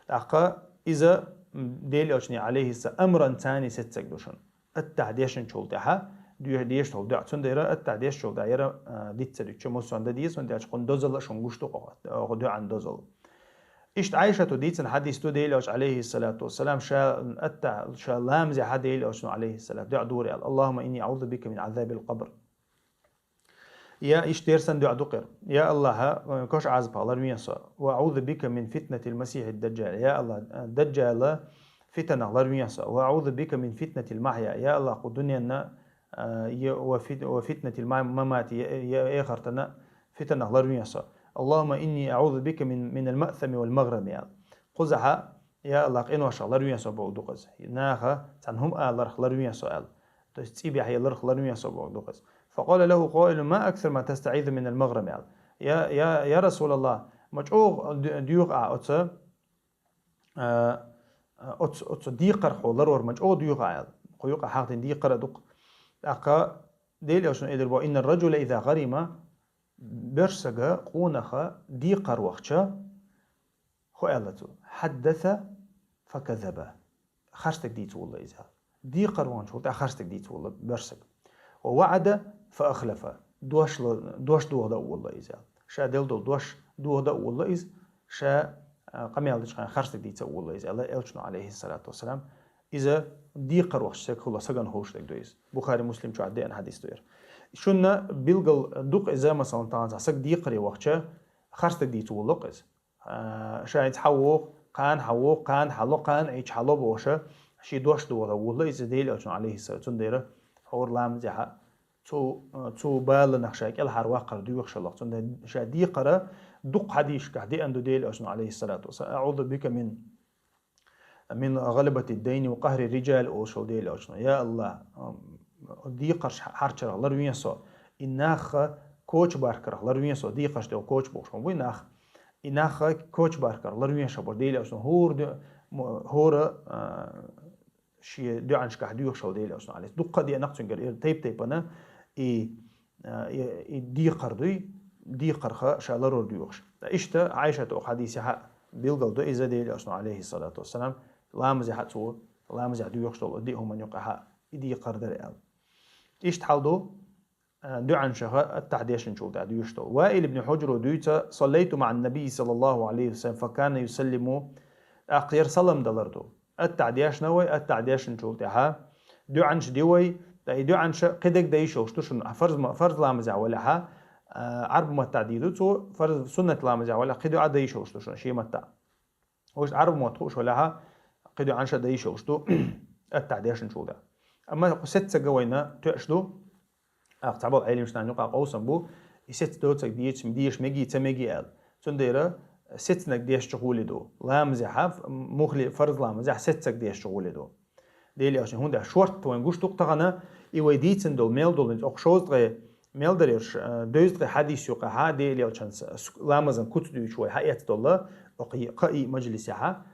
ТӀаккха иза, м, Дела элчане, алейхиссалам, амран цани сеццаг ду шуна. Аттахьа дешначул тӀаьхьа, дуьйхьа дешаш долу дуӀа. Цундела аттахьа дешначул тӀаьхьа яра, а, дицца дуьйцу, муссо а дан деза, хӀунда аьлча кхунна дозалла а шуна гуш ду кху, кху дуӀан дозалла. Иштта Ӏайшата дийцина хьадис ду, Дела элча, алейхиссалату вассалам, ша аттахьа, ша ламазехьа Дела элчано, алейхиссалату, дуӀа дора аьлла: «Аллахумма инни аӀузу бика мин Ӏазабил къабр». Я, иштта дерсан дуӀа ду кхера. Я Аллахьа, э, кош Ӏазапах ларвехьа со. «Ва аӀузу бика мин фитнатил масихьид даджал». Я Аллах, э, даджала фитанах ларвехьа со. «Ва аӀузу бика мин фитнатил махья». Я Аллах, кху дуьненна, э, я, ва фит-, ва фитнатил ма-, мамати, я, я эхартана фитанах ларвехьа со. «Аллахумма инни аӀузу бика мин, минал маъсами вал магърами», аьлла. Кхузахьа, я Аллах, къиношах ларвехьа со бохург ду-кх иза. Наха цхьана хӀума аларх ларвехьа со аьлла. То есть цӀий бехьа яларх ларвехьа со бохург ду-кх иза. «Факъала лаху къаилун: ма аксар ма тастаӀизу минал магърами», аьлла. Я, я, я Расулаллах, ма чӀогӀа ду-, дуьйху ахьа оцу, а, оцу, оцу декхарх хьо ларор ма чӀогӀа дуьйху ахьа аьлла. Кху юкъа хьахдина декхар а ду-кх. ТӀаккха Дела элчано элира боху: «Иннар раджула иза гъарима». Боьрша сага, къонаха декхар вахча, хӀу аьлла цо: «حدث فكذب». Харцдерг дийца волла иза. Декхар вахчул тӀехьа харцдерг дийца волла боьрша саг. «ووعد فأخلف». Дош, дош дохадан а волла иза. Ша делла дола дош дохадан а волла иза. Ша, а, къамаьл деча хана харцдерг дийца а волла иза, аьлла элчано, عليه الصلاة والسلام. Иза декхар вахча саг хулла сагана ховш дерг ду иза. Бухари, Муслим чу деана хьадис ду яра. Шунна билггал ду-кх иза, масала, тахан цхьа саг декхаре вахча, харцдерг дийца волла-кх иза. А, ша хӀинца хьавоагӀа, кхана хьавоагӀа, кхана хьало, кхана Ӏийча хьало бохуш, ший дош дохадан волла иза Дела элчано, عليه السلام. Цундела хӀора ламазехьа цу, цу баланах ша кӀелхьарваккхар доьхуш хилла-кх. Цундела ша декхар дукха хьадисашкахь деана ду Дела элчано, عليه الصلاة والسلام: «أعوذ بك من من غلبة الدين وقهر الرجال», олуш хилла Дела элчано. Я АллахӀ, ам, декхарш хьарчарах ларве со, и нах кочабаркарах ларве со, декхарш тӀе коча бохуш ма буй нах. И нах кочабаркарах ларве ша бохуш Дела элчано хӀора ду-, мо-, хӀора, а, шен доӀанашкахь доьхуш хилла Дела элчано, عليه. Дуккха а деана-кх цуьнгара, эр тайп-тайпана и а, и, и декхар дуй, декхарх ша ларор доьхуш. Ткъа иштта Ӏайшата оха хьадисехьа билггал ду иза Дела элчано, عليه الصلاة والسلام, ламазехьа цо, ламазехьа доьхуш долу диъ хӀуманна юкъахьа и декхар дара аьлла. Иштта хьал ду, а, доӀанашха аттахьа дешначул тӀехьа доьхуш долу. Ваил ибн Хьуджро дуьйцу: «صليت مع النبي صلى الله عليه وسلم فكان يسلم». ТӀаккха яра салам далар ду. Аттахьа дешна вай, аттахьа дешначул тӀехьа доӀанаш ди вай, ткъа и доӀанаш кхидерг дан йиш йолуш ду шуна. Фарз ма-, фарз ламазехь валахьа, а, Ӏарба маттахь дийр ду цо, фарз, суннат ламазехь валахь, кхидоӀа дан йиш йолуш ду шуна, шен маттахь. Вуьш Ӏарба мотт хууш валахьа, кхидоӀанаш дан йиш йолуш ду, аттахьа дешначул тӀехьа. Амма кху сеццага вайна тоьаш ду, Ахь цхьаболу Ӏелимаш нахана юкъа къовсам бу, и сецна доцург дийца, деша меги, ца меги аьлла. Цундела сецнарг дешча гӀоле ду. Ламазехьа, мухли фарз ламазехь сецнарг дешча гӀоле ду. Дела аьлча, хӀунда аьлча шортта вайн гуш ду-кх тахана, и вай дийцина долу, мел долу, оха шовзткъе, мел дарерш, э, дезткъе хьадис юкъахьа, Дела аьлча, с-, с-, ламазан куц дуьйцуш вай хьаэцна долла, оха и, кхаа и мажлисехьа.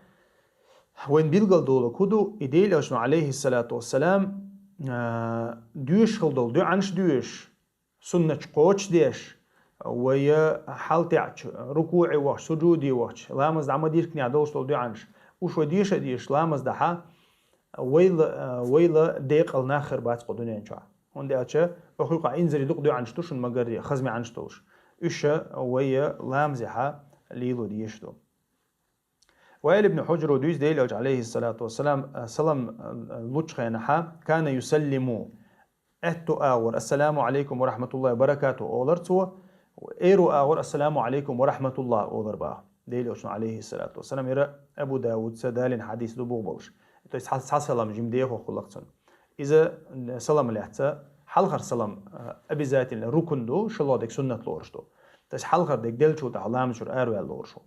Вайн билггал долу хӀу ду, и Дела аьлча, عليه الصلاة والسلام, а, доьшуш хила долу доӀанаш доьшуш, суннаташ кхочушдеш, вай хьалтаьӀча, рукуӀе вахча, сужуде вахча, ламаз дӀа ма диркнехь долуш долу доӀанаш. Уьш вай деша а дешаш, ламаз дахьа, вайла, а, вайла декъала нах хир бац кху дуьнен чохь. ХӀунда аьлча оха юкъахь инзаре дукха доӀанаш ду шуна ма-гарре, хаза маьӀнаш долуш. Уьш вай ламазехьа лело дезаш ду. Ваил ибн Хьуджро дуьйцу Дела аьлча, عليه الصلاة والسلام, а, салам, а, лучу хенахьа, كان يسلم. Аьтту агӀор: «السلام عليكم ورحمة الله وبركاته», олар цо, эру агӀор: «السلام عليكم ورحمة الله», олар баха. Дела аьлча, عليه الصلاة والسلام, яра Абу Давудца далийна хьадис ду боху болуш. То есть цхьа, цхьа салам жима дехо хӀуллакх цунна. Иза салам лаьцна, хьалхара салам, а, обязательно рукун ду, шолгӀа дерг суннат лоруш ду. То есть хьалхара дерг деллачул тӀаьхьа ламаз чуьра араваьлла лоруш ву.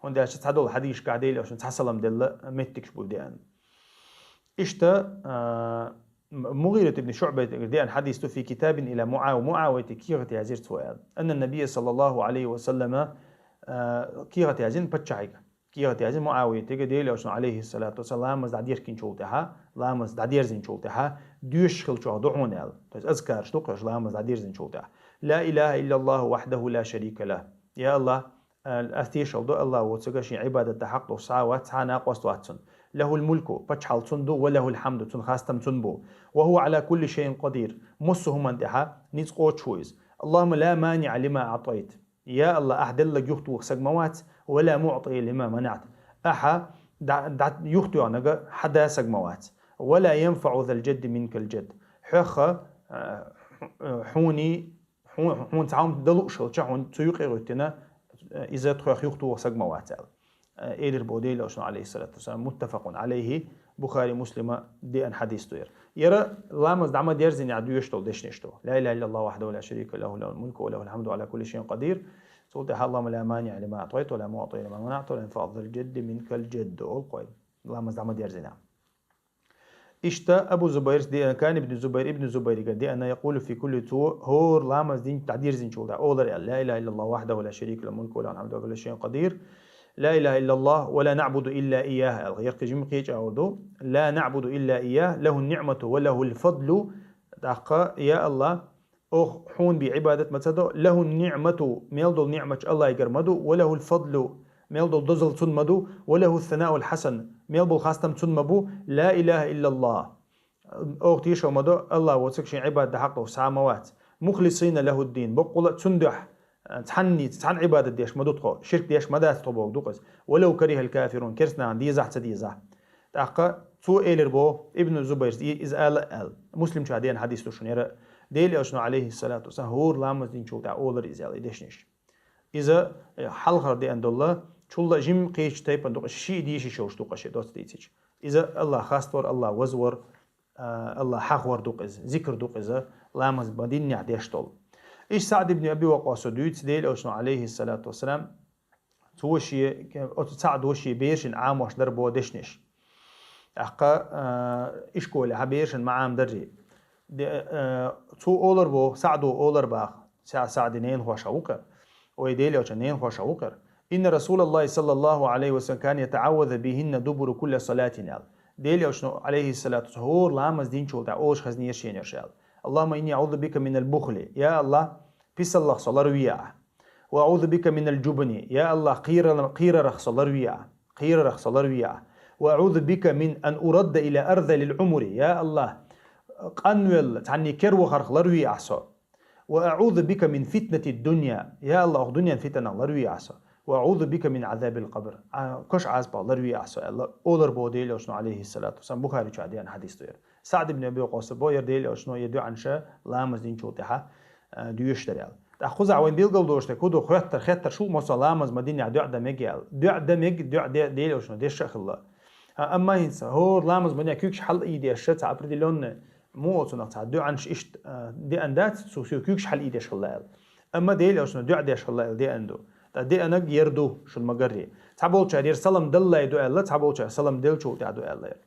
ХӀунда аьлча цхьадолу хьадисашкахь Дела аьлча цхьа салам делла меттигаш буй деана. Иштта, а, М-, МугӀират ибн ШуӀбайга деана хьадис ду: «في كتاب إلى معاوية», МуӀавиятига кехат яздира цо аьлла. «أن النبي صلى الله عليه وسلم», а, кехат яздина паччахьига. Кехат яздина МуӀавиятига, Дела аьлча, عليه الصلاة والسلام, ламаз дӀадеркинчул тӀаьхьа, ламаз дӀадерзинчул тӀаьхьа, доьшуш хила чохь ду хьуна аьлла. То есть азкараш ду кхуьш ламаз дӀадерзинчул тӀаьхьа. «لا إله إلا الله وحده لا شريك له». Я АллахӀ, Ас тешал до АллахӀ воцург, шен Ӏибадат дан хьакъ долуш цхьа а вац, цхьа а накъост вац цунна. «له الملك», паччахьалла цунна ду, «وله الحمد», цунна хастам цунна бу. «وهو على كل شيء قدير», массо а хӀуманна тӀехьа ницкъ кхочуш ву иза. «اللهم لا مانع لما أعطيت». Я АллахӀ, ахьа делларг юхатоха саг ма вац, «ولا معطي لما منعت». Ахьа дӀа-, дӀа-, юхатоьхнарг хьан да саг ма вац. «ولا ينفع ذا الجد منك الجد». Хьоьх, а, хьуний Хьуна, хьуна цхьа хӀума дан лууш хилча, хьуна цу юкъе гӀоьттина, э, иза тхоьх юхатоха саг ма вац аьлла. Э, элира боху Дела аьлча, عليه الصلاة والسلام, متفق عليه, Бухари, Муслима деана хьадис ду яра. Яра ламаз дӀа ма дерзинехь доьшуш долу дешнаш ду. «لا إله إلا الله وحده لا شريك له، له الملك وله الحمد وعلى كل شيء قدير». Цул тӀаьхьа: «اللهم لا مانع لما أعطيت ولا معطي لما منعت ولا ينفع ذا الجد منك الجد», олу кхой. Ламаз дӀа ма дерзинехь. Иштта Абу Зубайрс деана, кан ибн Зубайр, ибн Зубайригара деана, يقول في كل, цо хӀора ламаз дин дӀадирзинчул тӀаьхьа олар аьлла: «لا إله إلا الله وحده لا شريك له، الملك وله الحمد وهو على كل شيء قدير. لا إله إلا الله ولا نعبد إلا إياه», аьлла. Яркхи жима кхеча агӀор ду: «لا نعبد إلا إياه، له النعمة وله الفضل». ТӀаккха: «Я АллахӀ, Оха хьона бе Ӏибадат ма ца до, лахӀу нниӀмату, мел долу ниӀматаш АллахӀагара ма ду, ва лахӀул фадлу, мел долу дозалла цунна ма ду, ва лахӀу ссанаул хьасан, мел болу хастам цунна ма бу, ла илахӀа иллаллахӀ. Оха тешо ма до, АллахӀ воцург шен Ӏибадат дан хьакъ долуш цхьа а ма вац. Мухлисина лахӀуддин, боккъала а цунна дуьхьа, цхьанна, цхьанна Ӏибадат деш ма ду тхо, ширк деш ма дац тхо бохург ду-кх иза. Ва лав карихӀал кафирун, керстанашна дезахь а ца дезахь а. ТӀаккха цо элира боху, Ибн Зубайрс и-, иза ала а аьлла. Муслим чохь деана хьадис ду шуна яра. Делан Элчано, Ӏалайхиссалату вассалам, хӀора ламаз динчул тӀаьхьа олура иза аьлла и дешнаш. Иза, э, хьалхара деана долу, чулла а жимма кхечу тайпана ду-кх, шиъ дийшича йолуш ду-кх ша доцца дийцича. Иза АллахӀ хаставар, АллахӀ вазвар, а, АллахӀ хьахавар ду-кх иза, зикр ду-кх иза, ламаз ма диннехь деш долу. Иштта СаӀд ибн Аби Вакъкъасо дуьйцу Делан Элчано, Ӏалайхиссалату вассалам, цо шен, оцу СаӀдо шен берашна Ӏамош дара боху дешнаш. ТӀаккха, а, ишколехь берашна ма Ӏамадарий. Де-, а, цо олура боху, СаӀдо олура боху, Са-, СаӀдан ненахоша ву-кх хӀара. Ой, Делан Элчан ненахоша ву-кх хӀара. Инна Расулаллахи саллаллаху Ӏалайхи ва саллам кана ятаӀаввазу бихӀинна дубура кулли салатин аьлла. Делан Элчано, Ӏалайхиссалату вассалам, хӀора ламаз динчул тӀаьхьа олуш хезнера шена ерш аьлла. Аллахумма инни аӀузу бика минал бухли. Я АллахӀ, писаллах со ларве ахь. Ва аӀузу бика минал джубни. Я АллахӀ, кхерал-, кхерарах со ларве ахь. Кхерарах со ларве ахь. Ва аӀузу бика мин ан урадда ила арзалил Ӏумури. Я АллахӀ, къанвелла, цхьанне кервахарх ларве ахь со. Ва аӀузу бика мин фитнатид дунья. Я АллахӀ, оха дуьненан фитанах ларве ахь со. Ва аӀузу бика мин Ӏазабил къабр. А, кош Ӏазапах ларве ахь со, аьлла, олура боху Делан Элчано, Ӏалайхиссалату вассалам. Бухари чохь деана хьадис ду яра. СаӀд ибн Аби Вакъкъасо боху яра Делан Элчано, я дуьӀанаш ламаз динчул тӀаьхьа, а, доьшуш дара аьлла. ТӀаккха кхузахь вайна билгал долуш дерг хӀун ду, хоьттар, хеттарш хӀун ду, масала, ламаз ма динехь дуӀа дан мега аьлла. ДуӀа дан мега, дуӀа де-, Делан Элчано деш а хилла. А, амма хӀинца, хӀора ламаз ма динехь куьйгаш хьалаайдеш ша цхьа определённый, муха оцунах цхьа дуӀанаш иштта, а, деана дац, цо соьга куьйгаш хьалаайдеш хилла аьлла. Амма Делан Элчано дуӀа деш хилла аьлла деана ду. Ткъа деанарг яра ду, шуна ма гаррий. Цхьаболчара яра салам даллалц ду аьлла, цхьаболчара салам деллачул тӀаьхьа ду аьлла яра.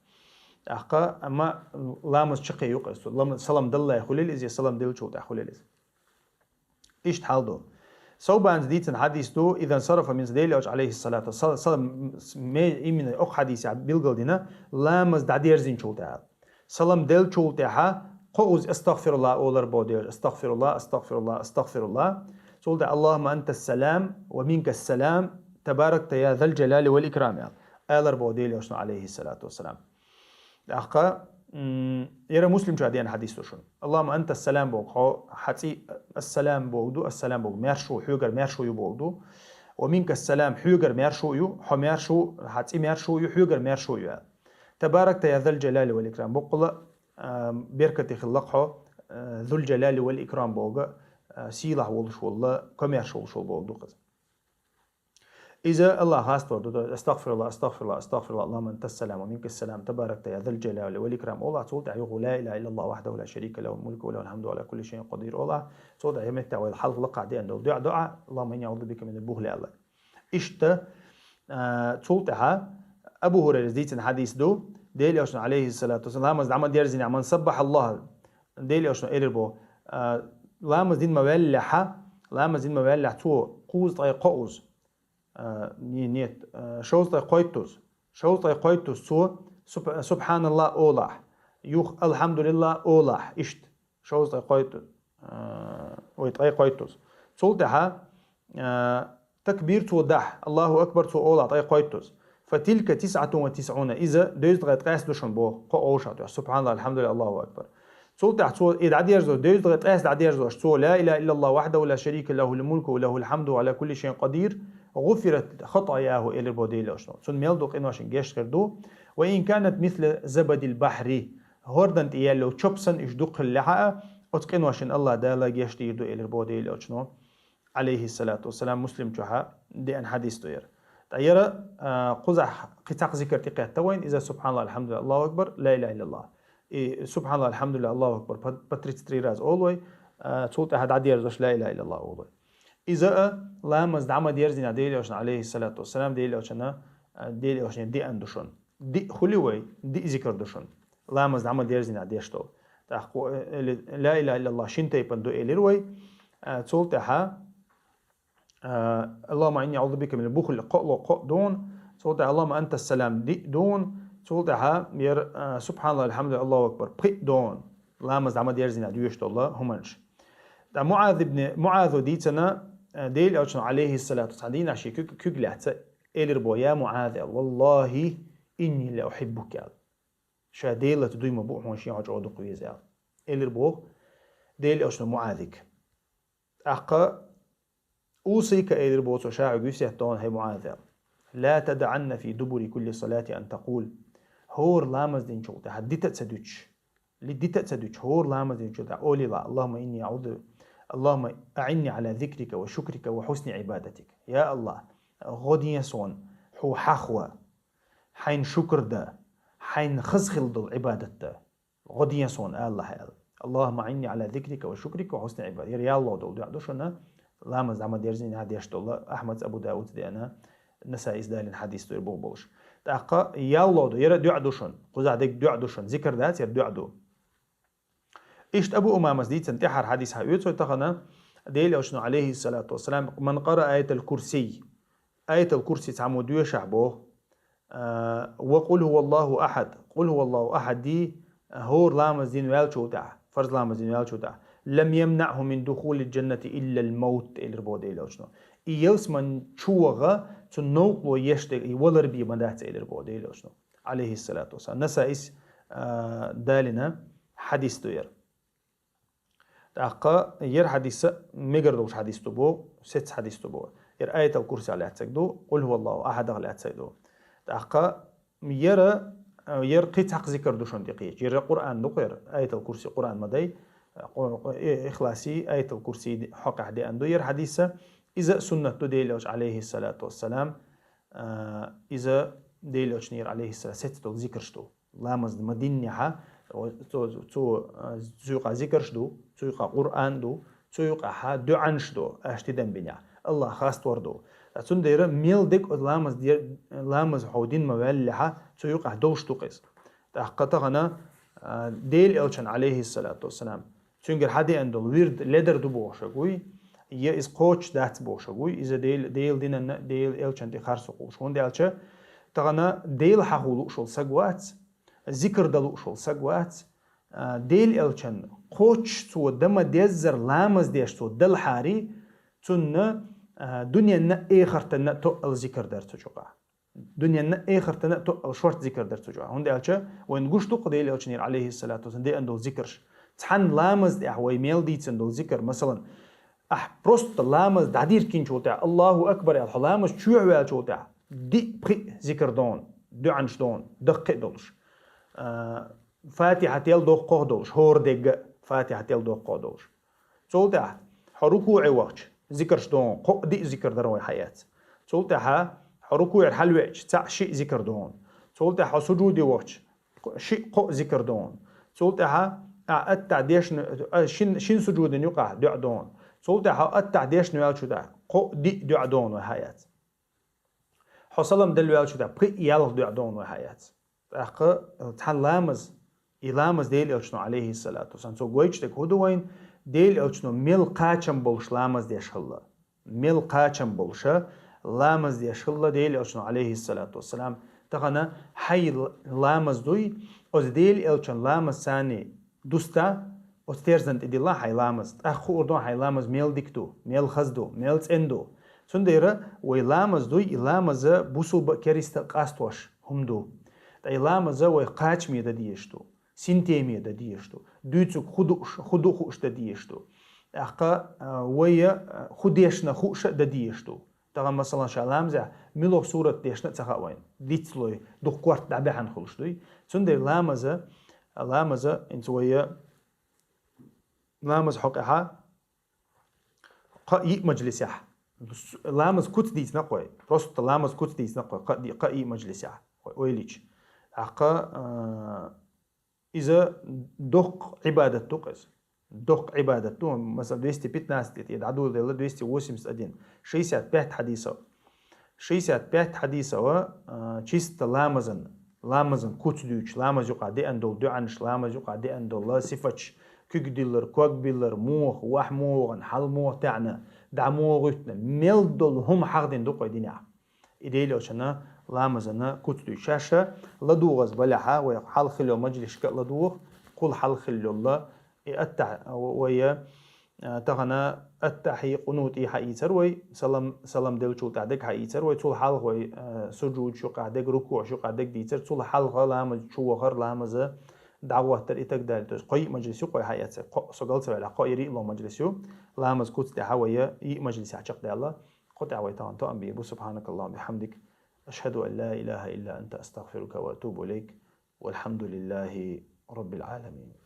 ТӀаккха, амма ламаз чаккхе ю-кх иза, лам-, салам даллалц хуьлийла иза, я салам деллачул тӀаьхьа хуьлийла иза. Иштта хьал ду. Совбанца дийцина хьадис ду, изан сарафа мин, Делан Элчано, Ӏалайхиссалату, са-, салам, ме-, именно окху хьадисехь билгал дина, ламаз дӀадерзинчул тӀаьхьа. Салам деллачул тӀаьхьа кхузахь астагъфируллахӀ олура боху Делан Элчано, астагъфируллахӀ, астагъфируллахӀ, астагъфируллахӀ. Цул тӀаьхьа Аллахумма антас салам ва минкас салам, табаракта я зал джалали вал икрам аьлла. Алара боху Делан Элчано, Ӏалайхиссалату вассалам. ТӀаккха, м, яра Муслим чохь деана хьадис ду шуна. Аллахумма антас салам боху, хьо, хьан цӀе, ассалам боху ду, ассалам боху, маьршо, хьоьгара маьршо ю боху ду. Ва минкас салам, хьоьгара маьршо ю, хьо маьршо, хьан цӀе маьршо ю, хьоьгара маьршо ю аьлла. Табаракта я зал джалали вал икрам, боккъала, а, беркате хилла-кх хьо, а, зул джалали вал икрам боху, а, сийлахь волуш волу, комаьрша волуш волу боху ду-кх иза. Иза АллахӀ хаставар ду, астагъфируллахӀ, астагъфируллахӀ, астагъфируллахӀ, Аллахумма антас салам ва минкас салам, табаракта я зал джалали вал икрам олахь, цул тӀаьхьа юха ла илаха иллаллахӀ вахьдаху ла шарика лахӀу, мулку ва лахӀул хьамду ва Ӏала кулли шайин къадир олахь, цул тӀаьхьа я меттехь вай хьалха лакхахь деана долу дуӀа, дуӀа, Аллахумма инни аӀузу бика минал бухли аьлла. Иштта, а, цул тӀаьхьа Абу ХӀурайрас дийцина хьадис ду, Делан Элчано, Ӏалайхиссалату вассалам, ламаз дӀа ма дерзинехь, ман саббахӀаллахӀ, Делан Элчано элира боху, а, ламаз дина ма ваьллехьа, ламаз дина ма ваьллехь цо кхузткъе кхоъуза, а, не-, нет, а, шовзткъе кхойттуза, шовзткъе кхойттуза цо суб-, субхьаналлахӀ олахь, юха алхьамдулиллахӀ олахь, иштта. Шовзткъе кхойтту-, а, ой, ткъе кхойттуза. Цул тӀаьхьа, а, такбир цо дахь, АллахӀу акбар цо олахь, ткъе кхойттуза. Фатилка тисӀатун ва тисӀуна. Иза дезткъе ткъаьсса ду шуна боху, кхо овшахь тоьхна. СубхьаналлахӀ, алхьамдулиллахӀ, Аллаху акбар. Цул тӀаьхьа цо и дӀадерзо, дезткъе ткъаьсса дӀадерзош, цо ла илаха иллаллахӀ вахьдаху ла шарика лахӀу, лахӀул мулку ва лахӀул хьамду ва Ӏала кулли шайин къадир, гӀуфират хатаяхӀу, элира боху Делан Элчано. Цунна мел долу къиношна гешт хир ду. Ва ин канат мисла забадил бахьри. ХӀордан тӀе яьлла йолу чоп санна уьш дукха хиллехьа а, оцу къиношна АллахӀ Дала гешт дийр ду, элира боху Делан Элчано, Ӏалайхиссалату вассалам, Муслим чохь деана хьадис ду яра. Ткъа яра, а, кхузахь кхин цхьа зикр тӀекхетта вайна, иза субхьаналлахӀ, алхьамдулиллахӀ, Аллаху акбар, ла илаха иллаллахӀ. И субхьаналлахӀ, алхьамдулиллахӀ, Аллаху акбар по, по тридцать три раза олу вай, а, цул тӀаьхьа дӀадерзош ла илаха иллаллахӀ олу вай. Иза а ламаз дӀа ма дерзинехь Делан Элчано, Ӏалайхиссалату вассалам, Делан Элчано, а, Делан Элчано деана ду шуна. Диъ хуьлу вай, диъ зикр ду шуна. Ламаз дӀа ма дерзинехь деш долу. ТӀаккха, э, эли, ла илаха иллаллахӀ шин тайпана ду элира вай. А, цул тӀаьхьа, а, Аллахумма инни аӀузу бика минал бухли кхоъ, кхоъ дуна. Цул тӀаьхьа Аллахумма антас салам диъ дуна. Цул тӀаьхьа яра, а, субхьаналлахӀ, алхьамдулиллахӀ, Аллаху акбар пхиъ дуна. Ламаз дӀа ма дерзинехь доьшуш долу хӀуманаш. ТӀаккха МуӀаз ибн, МуӀазо дийцина, э, Делан Элчано, алейхиссалату, цхьан дийнахьа ший куьг, куьг лаьцна, элира бо: «Я МуӀаз», аьлла, «валлахи, инни ла ухиббука», аьлла. Ша Делаца дуй ма бу хьуна, шен хьо чӀогӀа дукха веза, аьлла. Элира бо Делан Элчано МуӀазига. ТӀаккха «أوصيك», элира бо цо, ша хьоьга весет до хьона, хӀай МуӀаз, аьлла. «لا تدعن في دبر كل صلاة أن تقول». ХӀора ламаз динчул тӀехьа дита а ца дуьтуш. Ли дита а ца дуьтуш, хӀора ламаз динчул тӀехьа олийла: «اللهم إني أعوذ، اللهم أعني على ذكرك وشكرك وحسن عبادتك». Я АллахӀ, гӀо де суна хьо хьахо, хьайна шукр дан, хьайна хаза хила долу Ӏибадат дан. ГӀо де суна, АллахӀ, аьлла. «اللهم أعني على ذكرك وشكرك وحسن عبادتك». Яра ялло долу дуӀа ду шуна, ламаз дӀа ма дерзийна деш долу, Ахьмада, Абу Дауд деана, Насаис далийна хьадис ду яра бух болуш. ТӀаккха ялло ду, яра дуӀа ду шуна, кхузахь дерг дуӀа ду шуна, зикр дац, яра дуӀа ду. Иштта Абу Умамас дийцина тӀаьхьара хьадис хьаоьцу тахана, Делан Элчано, алейхиссалату вассалам: «من قرأ آية الكرسي». Аятал Курси цхьаммо доьшахь боху, а, «وقل هو الله أحد». «قل هو الله أحد» ди, а, хӀора ламаз дина ваьллачул тӀаьхьа, фарз ламаз дина ваьллачул тӀаьхьа, «لم يمنعه من دخول الجنة إلا الموت», элира боху Делан Элчано. И ялсамани чу ваха цунна новкъарло еш дерг, и валар бен ма дац, элира боху Делан Элчано, алейхиссалату вассалам. Насаис, а, далийна хьадис ду яра. ТӀаккха яра хьадис а мегар долуш хьадис ду боху, сецца хьадис ду боху. Яра Аятал Курсех лаьцнарг ду, «قل هو الله أحد»ах лаьцнарг ду. ТӀаккха яра, яра кхин цхьа зикр ду шуна тӀекхеча. Яра Къуръан ду-кх яра, Аятал Курси Къуръан ма дай, къу-, къу-, э, Ихласи, Аятал Курси ди-, хьокъехь деана ду яра хьадис а. Иза а суннат ду Делан Элчан, алейхиссалату вассалам, а, иза Делан Элчан яра, алейхиссалам, сецца долу зикраш ду. Ламаз ма диннехьа, цо, цо, а, цу юкъа зикраш ду, цу юкъа Къуръан ду, цу юкъахьа дуьӀанаш ду, аша тидам бинехь, АллахӀ хастор ду. Ткъа цундела мел дерг ламаз дер-, ламаз хьо дина ма ваьллехьа, цу юкъахь долуш ду-кх иза. ТӀаккха тахана, а, Делан Элчан, алейхиссалату вассалам, цуьнгара хьадеана долу вирд ледар ду бохуш вуй, я иза кхочуш дац бохуш вуй, иза Дел-, Делан динан а, Делан Элчан тӀе харцо хуьлуш. ХӀунда аьлча тахана Дела хьахо лууш волу саг вац, зикр дан лууш волу саг вац, а, Делан Элчан кхочуш цо дан ма деззара ламаз деш цо далахьара, цунна, а, дуьненна а, эхартанна а тоъал зикр дара цу чохь. Дуьненна а, эхартанна а тоъал шорта зикр дара цу чохь. ХӀунда аьлча вайна гуш ду-кх Делан Элчан яра, алейхиссалату вассалам, деана долу зикраш. Цхьана ламаз тӀехь вай мел дийцина долу зикр, масалан, ахь просто ламаз дӀадиркинчул тӀехь, «АллахӀу акбар» аьлла, хьо ламаз чоьхьа ваьллачул тӀехь, диъ-пхиъ зикр дона, дуьӀанаш дона, даккхий а долуш. А, Фатихьа тел доккхох долуш, хӀора дегга а Фатихьа тел доккхох долуш. Цул тӀаьхьа хьо рукуӀе вахча, зикраш дона, кхоъ-диъ зикр дара вай хьаэц. Цул тӀаьхьа хьо рукуӀера хьалавеача, цхьаъ-шиъ зикр дона. Цул тӀаьхьа хьо сужуде вахча, шиъ-кхоъ зикр дона. Цул тӀаьхьа ахь аттахь дешна, а, шин, шин сужудина юкъахь дуӀа дона. Цул тӀаьхьа хьо аттахь дешна ваьллачул тӀаьхьа кхоъ-диъ дуӀа дона вай хьаэц. Хьо салам делла ваьллачул тӀаьхьа пхиъ-ялх дуӀа дона вай хьаэц. ТӀаккха, э, цхьана ламаз, и ламаз Делан Элчано, алейхиссалату вассалам, цо гойтуш дерг хӀун ду вайна, Делан Элчано мел кхачам болуш ламаз деш хилла. Мел кхачам болуша ламаз деш хилла Делан Элчано, алейхиссалату вассалам. Тахана хьайн л-, ламаз дуй, оцу Делан Элчан ламаз санна дуста, оцу терзан тӀе дилла хьайн ламаз. ТӀаккха хуур ду хьайн ламаз мел дика ду, мел хаза ду, мел цӀена ду. Цундела вай ламаз дуй, и ламаза бусулба а, кериста а къастош хӀума ду. Ткъа и ламаза вай кхачаме дан дезаш ду, синтеме дан дезаш ду, дуьйцург хӀун дууш, хӀун ду хууш дан дезаш ду. ТӀаккха, а, вай, а, хӀун дешна хууш а дан дезаш ду. Тахана, масалан, ша ламазехь муьлха сурат дешна а ца хаьа вайна, дицлой, дукха корта дӀабаьхьна хуьлуш дуй. Цундела ламаза, ламаза, инца вай ламаз хьокъехьа, кхоъ-йиъ мажлисехь. Ламаз куц дийцина кхой. Просто ламаз куц дийцина кхой. Кхоъ-йиъ мажлисехь. Ойла йича. ТӀаккха, а, иза доккха Ӏибадат ду-кх иза. Доккха Ӏибадат ду. Масалан, двести пятнадцать тӀе дӀадоладелла двести восемьдесят один. Шестьдесят пять хьадисов. Шестьдесят пять хьадисов, а, чисто ламазан. Ламазан куц дуьйцуш, ламаз юкъа деана долу дуьӀанаш, ламаз юкъа деана долу сифаташ, куьг диллар, ког биллар, муха, вахь муха вахана, хьал муха таьӀна, дӀа муха гӀуьттина, мел долу хӀума хьахдина ду-кх вай динехь. И Делан Элчана ламазана куц дуьйцуш. Ша ладугӀаза балехьа, вай хьалха хилла йолу мажлисашка а ладугӀу, кхул хьалха хилла йолу, и аттахь-, вай, А, тахан аттахьи, къунути хьаийцар вай, салам, салам делчул тӀехьа дег хьаийцар вай, цул хьалха вай, а, сужуд юкъа дег, рукуъ юкъа дег дийцар, цул хьалха ламаз чу вахар, ламаз дӀагӀоттар и так далее. То есть кхо-йиъ мажлис ю кхо хьаэцар, кхо, со галцаваьлла, кхо-йиъ-йиълагӀа мажлис ю, ламаз куц тӀехьа вай йиъ мажлис хьачакхдалла, кхо тӀехьа вай тахан тоам бийр бу. سبحانك اللهم وبحمدك، أشهد أن لا إله إلا أنت، أستغفرك وأتوب إليك، والحمد لله رب العالمين.